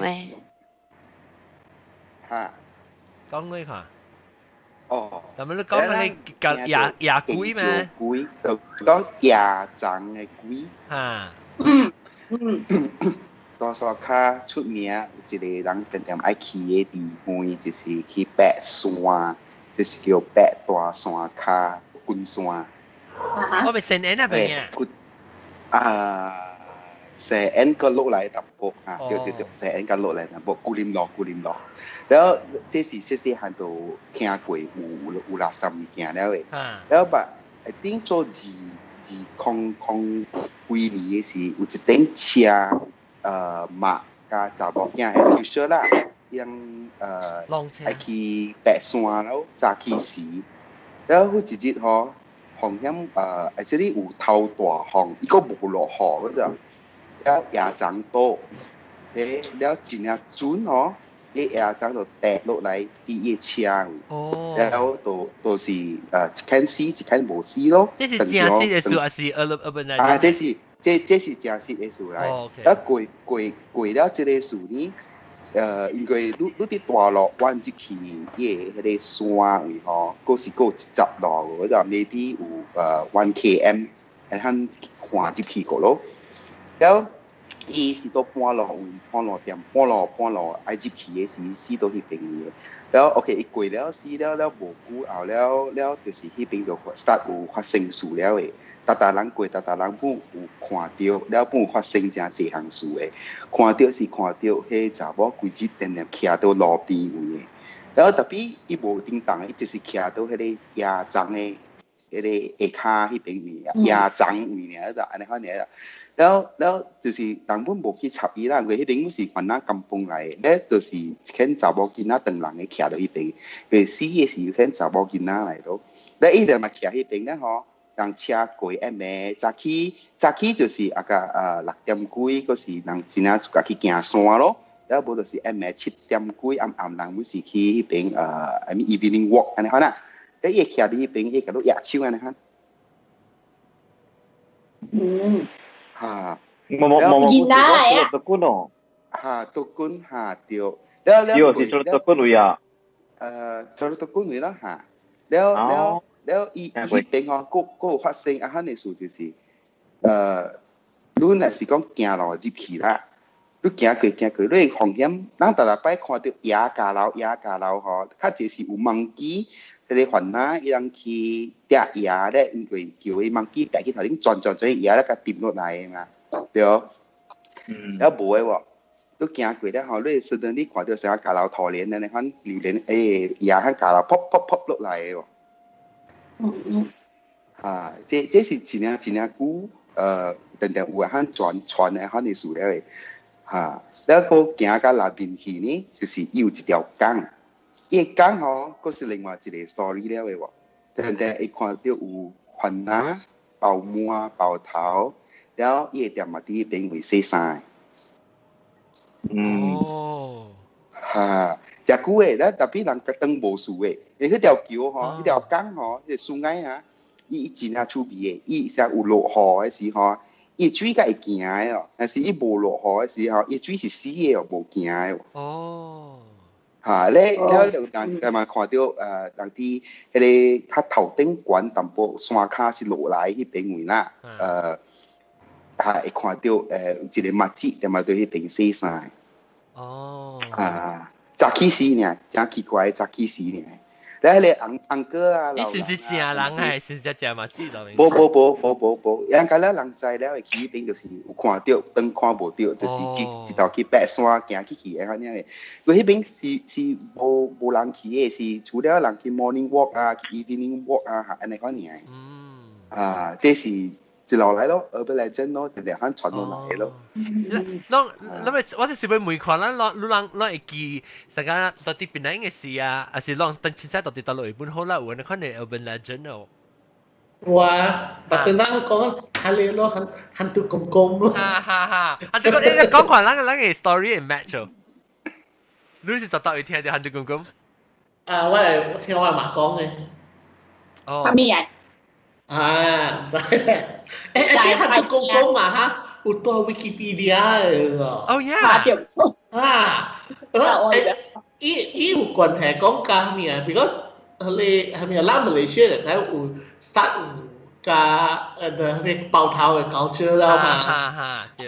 嚇。講咩看？哦。但係你講係個夜夜鬼咩？鬼就講夜長嘅鬼。嚇。多數較出名有一個人定定愛去的地方，就是去白山，就是叫白大山跤滾山。我咪成年那邊啊。啊，成恩個落來淡薄啊，對對對，成恩個落來淡薄，古林路古林路。然後這是細細漢都聽過有垃圾物件了的。然後把頂做2000幾年的時，有一頂車。馬佮查某囝的小說啦，𪜶愛去白山咯，早起時，然後有一日吼，風險actually 有頭大風，伊閣無落雨嗰陣，了夜長倒，欸，了真正準吼，伊夜長就跌落來佇伊的車位，了就是一間死一間無死咯。這是真實的事，還是 urban 啊，這是。這是真實的事來，啊過了這個事呢，因為你佇大陸彎入去伊的彼個山位吼，閣是閣有一十路，嗰陣 maybe 有1 km，會通看入去過咯。了，伊是到半路位，半路店，半路愛入去的時，死到彼邊去。了 OK，伊過了死了了無久後了了，就是彼邊就 start 有發生事了的。逐逐人過，逐逐人本有看著，了本有發生誠濟項事的。看著是看著，彼查某規日定定徛佇路邊位的。了 tapi 伊無叮當，伊就是徛佇彼個夜叢的彼個下跤彼邊位，夜叢位爾，就按呢款爾。了了就是人本無去插伊啦，因為彼邊本是番仔甘榜來的，咧就是一間查某囡仔長人的徛佇彼邊，袂死的是一間查某囡仔來咯。咧伊就嘛徛彼邊咧吼。人車過暗暝，早起就是啊個6點幾，閣是人真正自家去行山咯。了無就是暗暝7點幾，暗暗人阮是去彼邊I mean evening walk 按呢款啊。咧伊會徛佇彼邊，伊會共你握手按呢款。哈。冇冇冇冇，囡仔啊。做軍哦。哈，做軍哈對。了了。伊是做做軍位啊。做做軍位啦哈。了了。了，伊彼邊吼，閣有發生啊，款的事就是，你若是講行路入去啦，你行過行過，你會風險，咱逐逐擺看著野家樓野家樓吼，較濟是有 monkey，彼個番仔伊人去掠蠍咧，因為叫伊 monkey 趯去頭頂轉轉轉，蠍咧共沉落來的嘛，對。了無的喎，你行過了吼，你實在你看著成個家樓塗蓮按呢款榴蓮，欸，蠍喺家樓噗噗噗落來的喎。啊，這是真正真正久，定定有啊，傳傳的款的事了的，哈，了閣行到內面去呢，就是伊有一條江，伊个江吼，閣是另外一個 story 了的喎，定定會看著有番仔、包滿、包頭，了伊個店嘛佇彼邊位洗衫的。哦。哈。誠久的，咱 tapi 人當無事的，因為彼條橋吼，彼條江吼，彼個樹矮啊，伊真正趣味的，伊啥有落雨的時候，伊水才會行的哦，但是伊無落雨的時候，伊水是死的哦，無行的哦。哈，咧了就人人嘛看著人佇彼個較頭頂懸淡薄山跤是落來彼邊位啦，哈會看著有一個媽子，踮嘛佇彼邊洗衫。啊。早起時爾，誠奇怪，早起時爾。咧，彼個翁翁哥啊，伊是毋是正人還是是正媽子？無無無無無無，因個了人知了會去彼邊，就是有看著，當看無著，就是去一道去爬山行去去的款爾的。因為彼邊是無人去的，是除了人去 morning walk 啊，去 evening walk 啊，按呢款爾。啊，這是一路來咯，urban legend 咯，定定款傳落來咯。攏，咱咪我就是欲問看，咱攏你人攏會記，啥個到底檳榔的事啊，還是攏等凊彩到底佗落本好啦，有那款的 urban legend 哦。哇！但等咱講，哈利咯，hantu 公公咯。哈哈哈！啊，這個你講看，咱個 story 會 match 哦。你是特特會聽著hantu 公公？啊，我會聽我媽講的。哦。啥物啊？啊，毋知。欸，欸，hantu 公公嘛哈，有佇 Wikipedia 的哦。 Oh yeah。啊，伊有關係講佮啥物啊？because 迄個係咪咱馬來西亞人有 start 有加誒咩包頭嘅 culture 了嘛？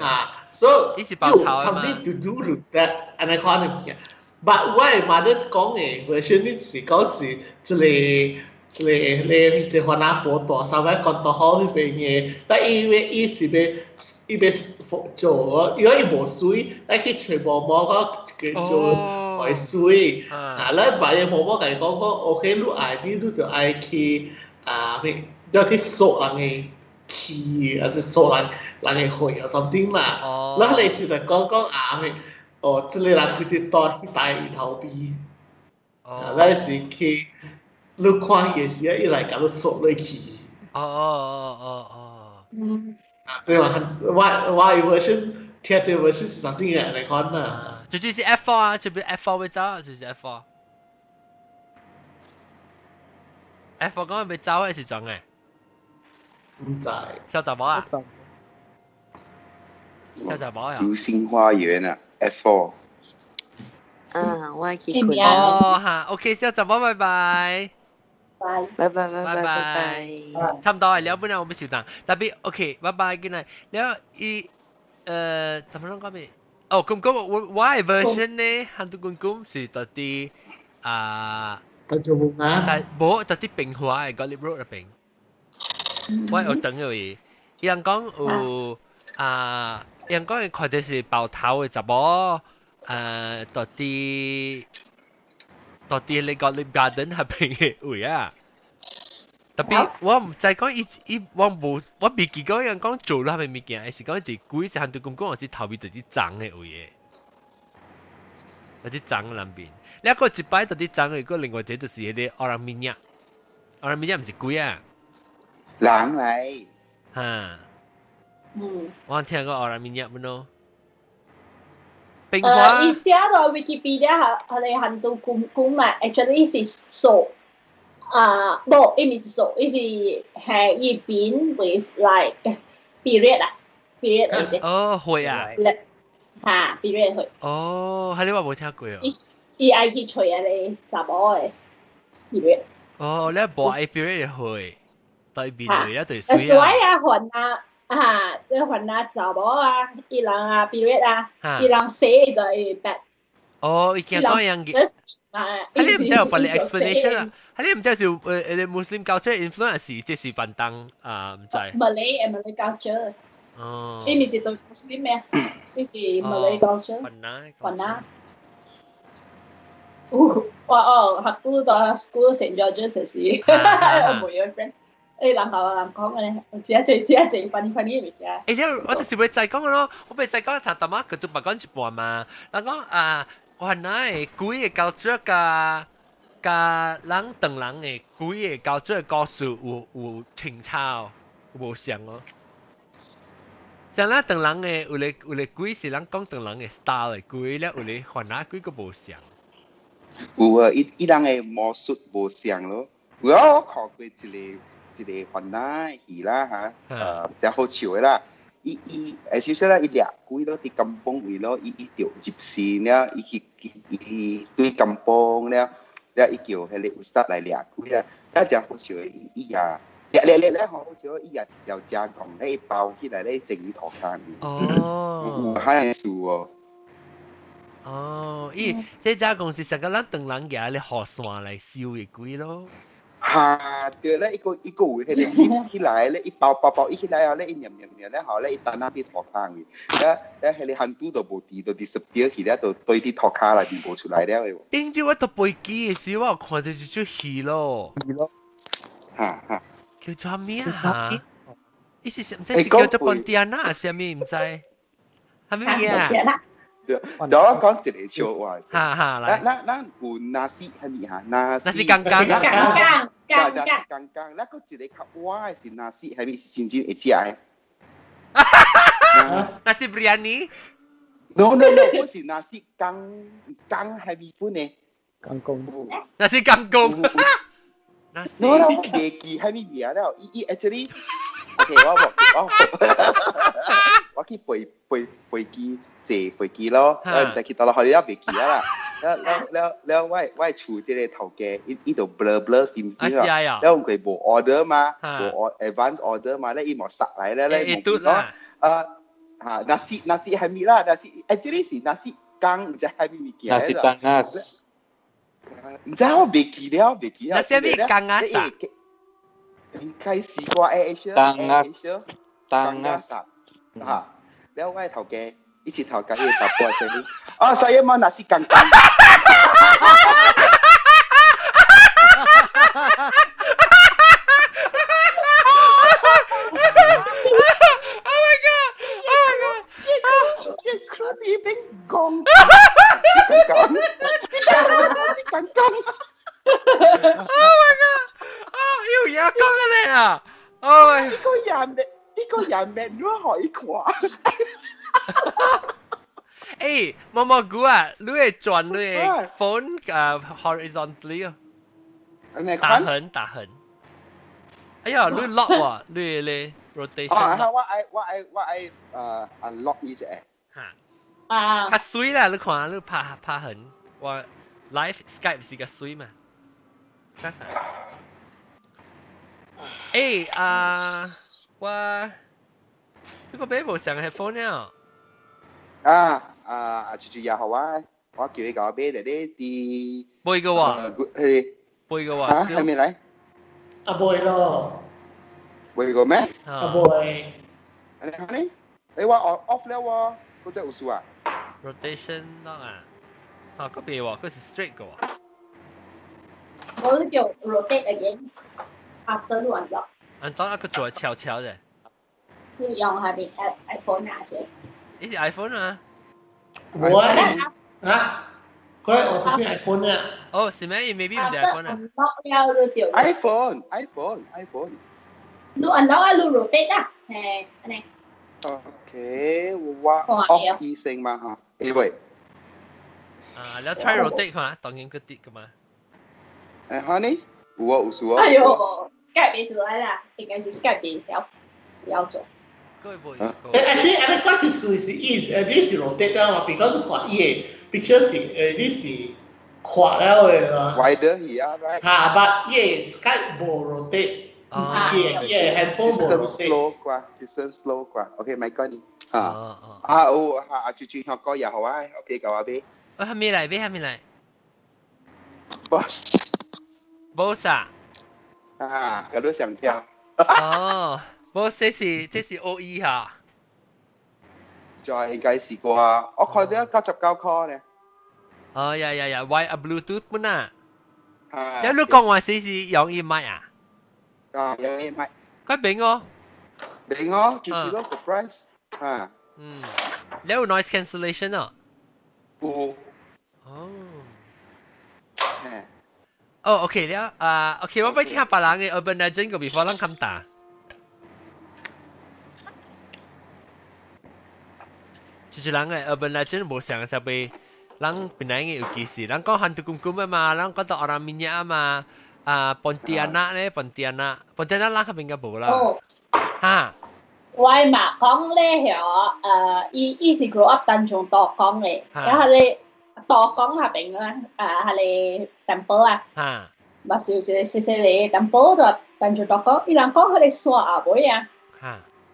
啊，所以有 something to do with that 按呢款嘅物件。But 我的 mother 講嘅 version 呢是講是一個。一個咧，伊是番仔婆大三擺講到好彼邊嘅，但因為伊是欲伊欲做，因為伊無水，咱去揣毛毛講叫做海水。啊，咱別个毛毛共伊講講，OK，你愛你你就愛去啊咩，要去索人嘅氣，還是索人人嘅血啊 something 啦。咱迄個時就講講啊咩，哦，這個人開始帶去帶伊頭邊，啊，咱是去。你看伊的時，伊來共你索落去。啊，對嘛？我 version 聽到 version 是啥物來來看啦？就是 F4 啊，就比 F4 會走，就是 F4。F4 講會走還是怎嘅？毋知。小雜某啊？小雜某啊？流星花園啊，F4。啊，我去睏。哦，哈，OK，小雜某，拜拜。拜拜拜拜拜拜，差唔多係了，本來我欲收檔，tapi OK，拜拜，good night。了伊怎麼攏講咩？哦，咁咁我我的 version 呢，hantu kungkung 是佇佇啊，佇做夢啊？但無佇佇平華的 Gallop Road 那邊，我有等咗伊，伊人講有啊，伊人講伊看著是包頭的查某，佇佇佇佇你 Gallop Garden 那邊的位啊。Tapi 我毋知講伊伊我無我未記講人講做啦物件，還是講一鬼是hantu kungkung，是頭尾就是髒的位的，就是髒那邊。你個一擺就是髒的，個另外一個就是彼個 orang minyak，orang minyak 毋是鬼啊，人來。哈。我聽過 orang minyak 無喏。伊寫到 Wikipedia 係係 hantu kungkung 嘛，actually 是數。啊，無，伊毋是數，伊是係伊邊 with like period 啊，period 嚟嘅。哦，會啊。嚇，period 會。哦，係你話無聽過哦。伊伊愛去揣啊個查某的 period。哦，你無愛 period 會，對面嚟一對水啊。水啊，還啊，啊，你還啊查某啊，伊人啊 period 啊，伊人洗就會白。哦，伊驚講樣嘅。啊！你毋知有別個 explanation 啊？你毋知是Muslim culture influence 這是便當啊？毋知。 Malay 誒 Malay culture。哦。伊毋是對 Muslim 咩？伊是 Malay culture。雲南。雲南。哦，哇哦，學過到 school St. George's 就是，我無有 friend。人頭人講嘅咧，只一只一隻 funny funny 物件。我就是欲再講咯，我欲再講，頭頭仔佢都白講一半嘛。人講啊。原來鬼的culture 佮佮咱唐人的鬼的culture的故事有有清楚無像哦。像咱唐人的有个有个鬼是咱講唐人的 style 的鬼咧，有个番仔鬼閣無像。有啊，伊伊人的魔術無像咯。有啊，我看過一個一個番仔戲啦嚇，真好笑的啦。伊伊會首先啦，伊掠鬼咯，佇 kampung 位咯，伊伊就入神了，伊去伊對 kampung 了，了伊叫彼個 ustaz 來掠鬼啦，了真好笑的，伊伊也掠掠掠掠好笑，伊也一條遮摃咧，伊包起來咧，整伊塗跤。哦。有遐个事哦。哦，伊這遮講是上個咱唐人舉咧雨傘來收的鬼咯。哈，對咧，一個一個有彼個起起來咧，一包包包一起來啊咧，伊念念念咧，後咧伊等下佇塗跤去，了了彼個 hantu 就無佇，就 disappear 去了，就對佇塗跤內面無出來了的。頂次我搭飛機的時，我有看著一齣戲咯。戲咯。哈哈。叫做咩啊？伊是毋知是叫做 Pontianak 啥物毋知，係咩嘢啊？對，我講一個笑話。哈哈，來。咱咱有 nasi 係咪嚇？nasi。 Nasi kangkang。 Kangkang。 Kangkang。 Kangkang，咱閣一個較倚的是 nasi 係咪？是真正會食的。 Nasi biryani。 No no no，不是 nasi kang kang 係咪本的？ Kangkung。 Nasi kangkung。 No 啦，我袂記係咪名了。伊伊 actually，OK，我我我去飛飛飛機。坐飛機咯，我毋知去佗落，予你也袂記啊啦。了了了了，我厝這個頭家，伊伊就 blur blur 閃閃啊，了佢無 order 嘛，無 advance order 嘛，咧伊無殺來咧，咧無講啊嚇，nasi nasi 係咪啦？nasi 這裡是 nasi 羹，唔知係咪物件？nasi 羹啊！唔知我未記了，未記啊。 nasi 咩羹啊？應該是啩 A Asia 羹啊，羹啊，嚇！了我頭家。一起頭家伊查甫這裡，啊，saya mau nasi kangkang。 Oh my god! Oh my god! 你佢哋邊講？講，nasi kangkang。 Oh my god! 哦，有嘢講嘅咧啊！Oh my！呢個人命，呢個人命，你可以看。誒，毛毛菇啊，你會轉你的 phone 啊 horizontally 啊，打橫打橫。哎呀，你 lock 喎，你咧 rotation。啊，我愛我愛我愛誒 unlock 呢隻。嚇！啊！較水啦，你看你拍拍橫，我 live Skype 是個水嘛。誒啊，我呢個買無上 headphone 了。啊啊！住住也好啊，我叫伊共我買咧咧佇。買個喎。係。買個喎。啊，係咪來？啊，買咯。買過咩？啊，買。你睇呢？你話我 off 了喎，嗰隻有數啊？Rotation 咯啊，啊，嗰邊喎，嗰是 straight 個喎。我都叫 rotate again after 你 unlock。 unlock 一個做悄悄嘅。你用係咪 iPhone 啊？先？呢是 iPhone 啊？我啊，佢我這邊 iPhone 啊。哦，是咩？maybe 唔是 iPhone 啊。 unlock 了就掉。 iPhone，iPhone，iPhone。你 unlock 啊，你 rotate 啊，係按呢。 OK，我 off 醫生嘛嚇，誒喂。啊，你 try rotate 看，當然佢跌噶嘛。誒，哈呢？有啊，有數啊。哎呦，Skype 未出來啦，應該是 Skype 未了了做。誒，actually，按呢關是隨是伊，誒，你是 rotate 了嘛？because 你看伊的 picture 是誒，你是闊了的嘛？Wider 去啊，right？嚇，but 伊的 Skype 無 rotate，毋是伊的，伊的 handphone 無 rotate。 slow 啩，system slow 啩。OK，咪講你。嚇。啊，有嚇，啊，住住學歌又好啊，OK，夠啊，俾。我還沒來，俾還沒來。無。無啥。啊，佢都想跳。哦。無，這是這是 OE 哈，就應該是啩，我看到99塊呢。哦呀呀呀，why 啊 Bluetooth 本啊？啊，你講話是是用伊麥啊？啊，用伊麥。快變哦！變哦，就是個 surprise 啊。嗯，你有 noise cancellation 啊？有。哦。哦，OK 了啊，OK，我欲聽別人的 urban legend 個 before 咱冚打。就是人嘅 urban legend 無像啥物，人本來嘅有其實，人講 hantu kum-kum 嘛，人講到 orang minyak 嘛，啊 Pontianak 咧，Pontianak，Pontianak 人較應該無啦。哦。哈。我嘛講咧，曉誒，伊伊是 grow up 丹松道江嘅，然後咧道江下邊啊，啊，係個 temple 啊。嘛是有一個細細個 temple 就丹松道江，伊人講彼個山後尾啊。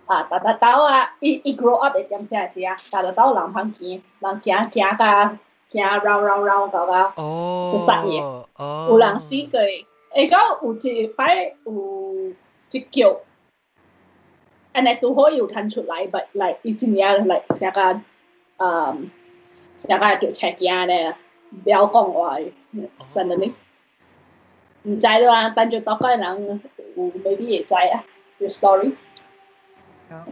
啊，逐逐兜啊，伊伊 grow up 的點啥是啊？逐逐兜人通行，人行行甲行繞繞繞到到，是殺伊。有人死過，會到有一擺有一叫，按呢拄好有趁出來，but like 伊真正 like 成個，嗯，成個叫車驚咧，不曉講話，真的呢？毋知啦，但就大概人有 maybe 會知啊，the story。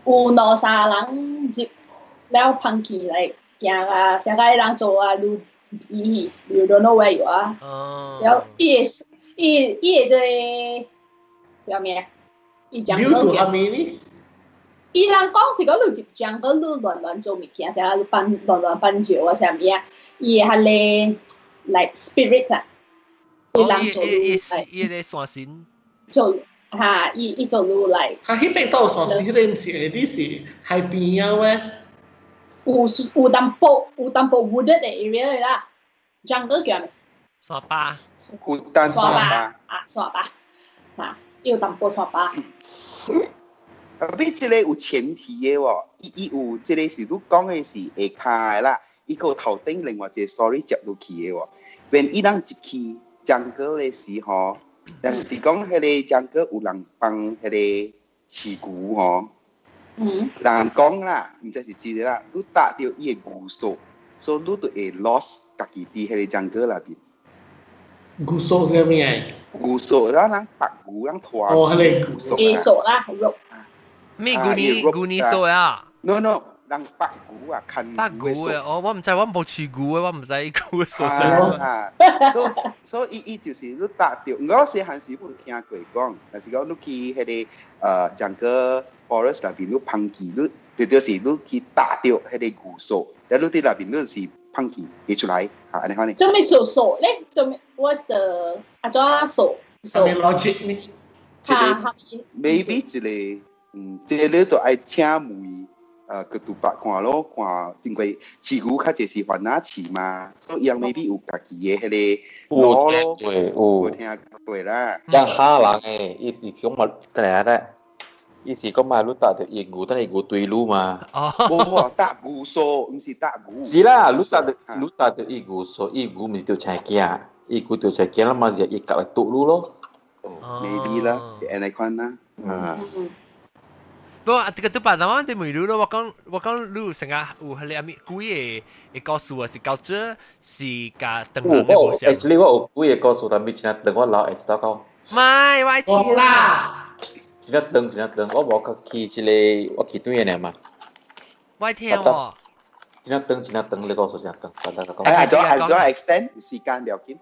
有兩三人入了芳去來行啊，啥個人做啊，你伊 you don't know where you are。了伊會伊伊會這個叫咩？伊講你做啥物呢？伊人講是講你入講講你亂亂做物件，啥你放亂亂放尿啊，啥物啊？伊會彼個 like spirit 啊，伊人做伊伊個山神做。嚇，伊伊做路來。佢彼邊倒山是彼個毋是，你是海邊啊咩？有有淡薄有淡薄 wooded 的 area 啦。jungle 叫咩？山巴。 Hutan 山巴啊，山巴啊，有淡薄山巴。 Tapi 這個有前提的喎，伊伊有這個是你講的是下跤的啦，伊個頭頂另外一個 story 接落去的喎。When 伊人入去 jungle 的時候，但是講彼個 jungle 有人放彼個飼牛吼，人講啦，毋知是真的啦，你踏著伊的牛索，所以你就會 lost 家己佇彼個 jungle 內面。牛索是咩？牛索啦，人白牛人拖。哦，彼個牛索。牛索啦，肉。咩牛呢牛呢索啊？No no，人白牛啊，牽白牛嘅，哦，我毋知，我無飼牛嘅，我毋知牛嘅索啊。所以伊就是你踏著，我細漢時有聽過講，但是講你去彼個jungle forest 內面，你芳去，你就是你去踏著彼個牛索，然後你佇內面你是芳去會出來，嚇按呢款呢？做咩索索咧？做咩？What's the 啊？怎索索？咩 logic 呢？這個 maybe 一個。嗯，這個你都愛請問，去杜白看咯，看因為飼牛較濟是番仔飼嘛，所以伊 maybe 有家己的彼個路咯，有有聽過啦。像蝦人誒，伊是講嘛，等下咧，伊是講嘛，你踏著伊牛，等下牛對路嘛。哦，無踏牛索，毋是踏牛。是啦，你踏著你踏著伊牛索，伊牛毋是著車囝，伊牛著車囝啦嘛，是伊夾來堵路咯。 Maybe 啦，是按呢款啦。啊。不過這個都白，那我哋問你咯，我講我講你成日有彼個啥物幾个故事啊，是搞這是共唐人的無相。Actually 我有幾个故事，但係真長，我老會知道講。唔係，我聽啦。真長真長，我無去這個，我去對的嘛。我聽喎。真長真長，你故事真長，大家講。哎，做做 extend 有時間了緊。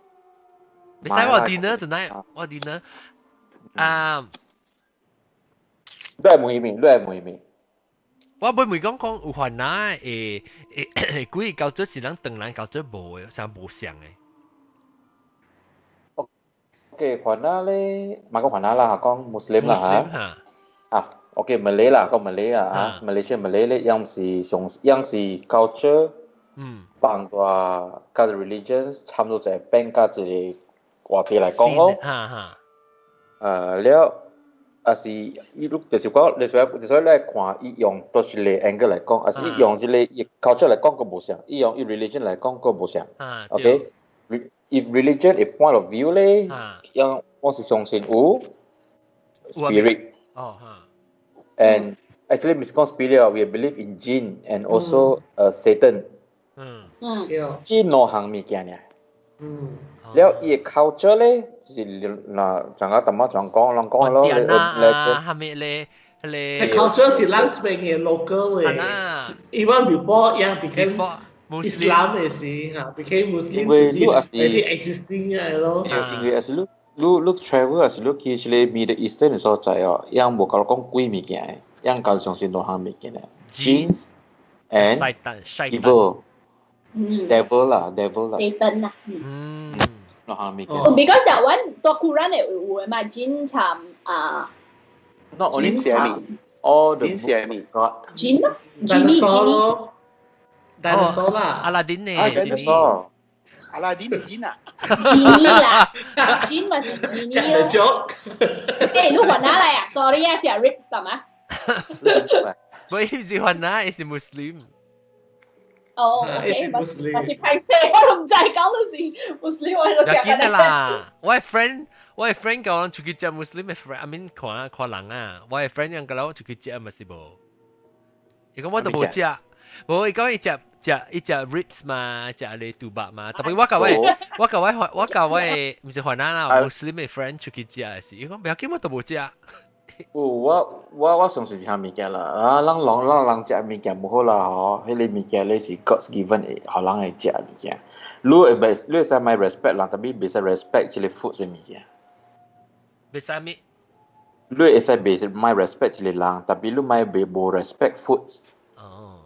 袂使我 dinner tonight，我 dinner 啊。你係問咩？你係問咩？我袂問講講有番仔會會幾個教做是咱唐人教做無的，啥無相的。 OK，番仔咧，嘛講番仔啦，講穆斯林啦嚇。啊，OK，Malay 啦，講 Malay 啊，嚇，Malaysia Malay 咧，樣是上樣是 culture，放大佮 religion 差不多就係變甲一個話題來講咯。哈哈。了。啊是，伊你就是講，你所以所以你看，伊用佗一个 angle 來講，啊是伊用這個伊 culture 來講，閣無相；伊用伊 religion 來講，閣無相。OK，if religion 的 point of view 咧，樣我是相信有 spirit。哦哈。 And actually，毋是講 spirit，we believe in jinn and also Satan。這兩項物件爾。了伊的 culture 咧，就是嗱，陣間怎麼怎講，人講咯，你你係咪咧？咧 culture 是咱這邊的 local 的，even before 樣 became Islam 的時，嚇 became Muslim 時，already existing 的咯。因為是你你你 travel 是你去這個 Middle Eastern 的所在哦，樣無共你講鬼物件的，樣較相信兩項物件的，jinns and evil。devil 啦，devil 啦。 Satan 啦。兩項物件。 Because that one 多 Quran 會有的嘛，jinn 參啊。 Not only 是啥物 all the jinn 是啥物 God。 Jinn 咯，genie genie。 Dinosaur 啦。阿拉丁呢？ Dinosaur。阿拉丁的 jinn 啊。 Genie 啦，jinn 嘛是 genie 咯。 joke。誒，你還哪來啊？Sorry 啊，食 rib 係嘛？唔係是番仔，是穆斯林。哦，OK，嘛是歹勢，我都毋知講你是穆斯林，我都食緊的啦。我的 friend，我的 friend 講出去食穆斯林的 friend，I mean 看看人啊，我的 friend 講講我出去食嘛是無，伊講我都無食，無伊講伊食食伊食 ribs 嘛，食咧豬肉嘛，特別我共我我共我我共我毋是番仔啦，穆斯林的 friend 出去食的時，伊講不要緊，我都無食。有我我我相信是啥物件啦，啊，咱人咱人食物件無好啦吼，彼个物件咧是 God's given 的，予人會食物件。你會袂，你會使莫 respect 人，但係袂使 respect 這个 food 的物件。袂使物？你會使袂莫 respect 這个人，但係你莫袂無 respect food。哦，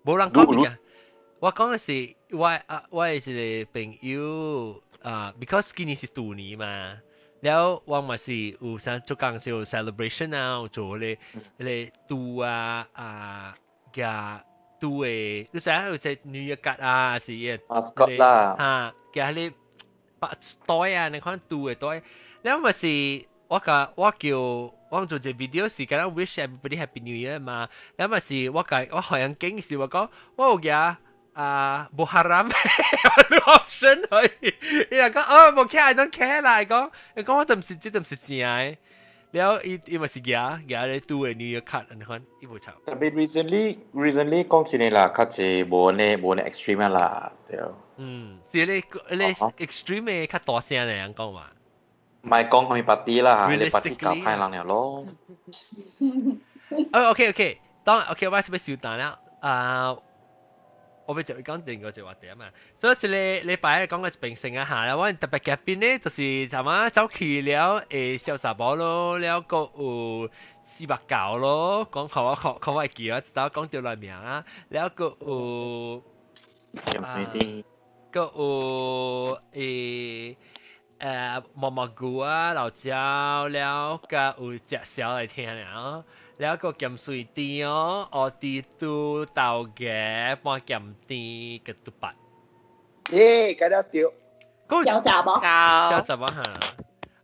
無人講物件。我講的是我啊，我的一个朋友啊，because 今年是兔年嘛。了我嘛是有啥做工是有 celebration 啊，有做咧咧豬啊啊，加拄的，你知影有隻女嘅格啊，是伊個啦，嚇，嘅迄個把袋啊，你看拄的袋，了咪是我甲我叫我做隻 video 是敢若 wish everybody happy new year 嘛，了咪是我甲我好像經是我講我有夾啊 Muharram option 去，伊就講哦無 care I don't care 啦，伊講伊講我都毋是這都毋是正的。了伊伊嘛是舉舉咧拄的 New Year card，你看伊無錯。特別 recently 講真的啦，較濟無呢無呢 extreme 啦，對。嗯，是咧咧 extreme 的較大聲的人講嘛。唔係講啥物 party 啦，你 party 搞歹人了咯。哦，OK OK，當 OK，我是欲收檔了啊。我欲就講定個就話題啊嘛，所以是你禮拜講個平成啊下啦，我特別嘉賓呢，就是什麼走去了誒小雜寶咯，了個有四百九咯，講看我看看我會記啊，直到講到來名啊，了個有啊，個有誒毛毛菇啊，老椒了個有食燒來聽了。了個鹹水甜哦，烏豬肚豆芽半鹹甜個肚白。耶，改了對。小雜寶。小雜寶哈。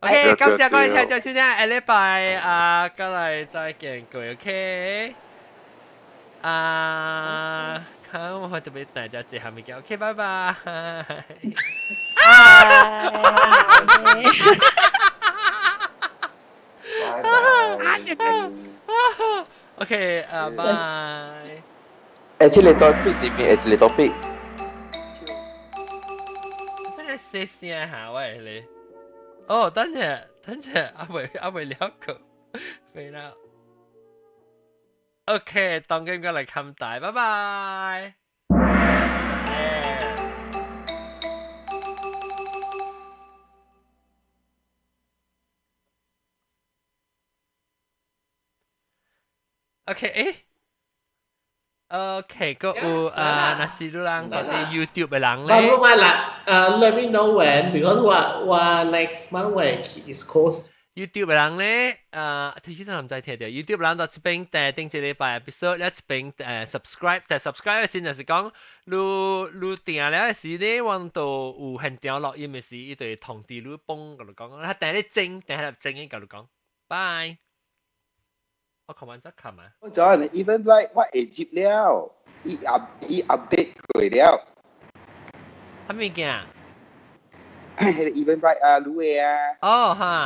OK，感謝各位聽眾收聽，下禮拜啊，過來再見各位 OK。啊，看我特別大家最後面見，OK，拜拜。拜拜。 OK，啊，拜。誒，這個 topic 是咩？誒，這個 topic。咩細聲下喂你？哦，等下，等下，阿未阿未了解，未啦。OK，當今過嚟冚大，拜拜。OK，誒，OK，個有啊，若是你人到底 YouTube 的人咧，我啦，let me know when because 我 next month 我會去 East Coast。 YouTube 的人咧，啊，睇起身唔知聽到 YouTube 人到這邊訂頂一禮拜 episode，了這邊subscribe，但 subscribe 的時就是講，你你訂了的時咧，我都有現場錄音的時，伊就會通知你幫，佮你講，他訂咧整，訂喺度整，佮你講，拜。我琴晚則琴啊！我咗 Eventbrite 我會接了，伊 up 伊 update 過了。啥物件？Eventbrite 啊，滷的啊。哦哈。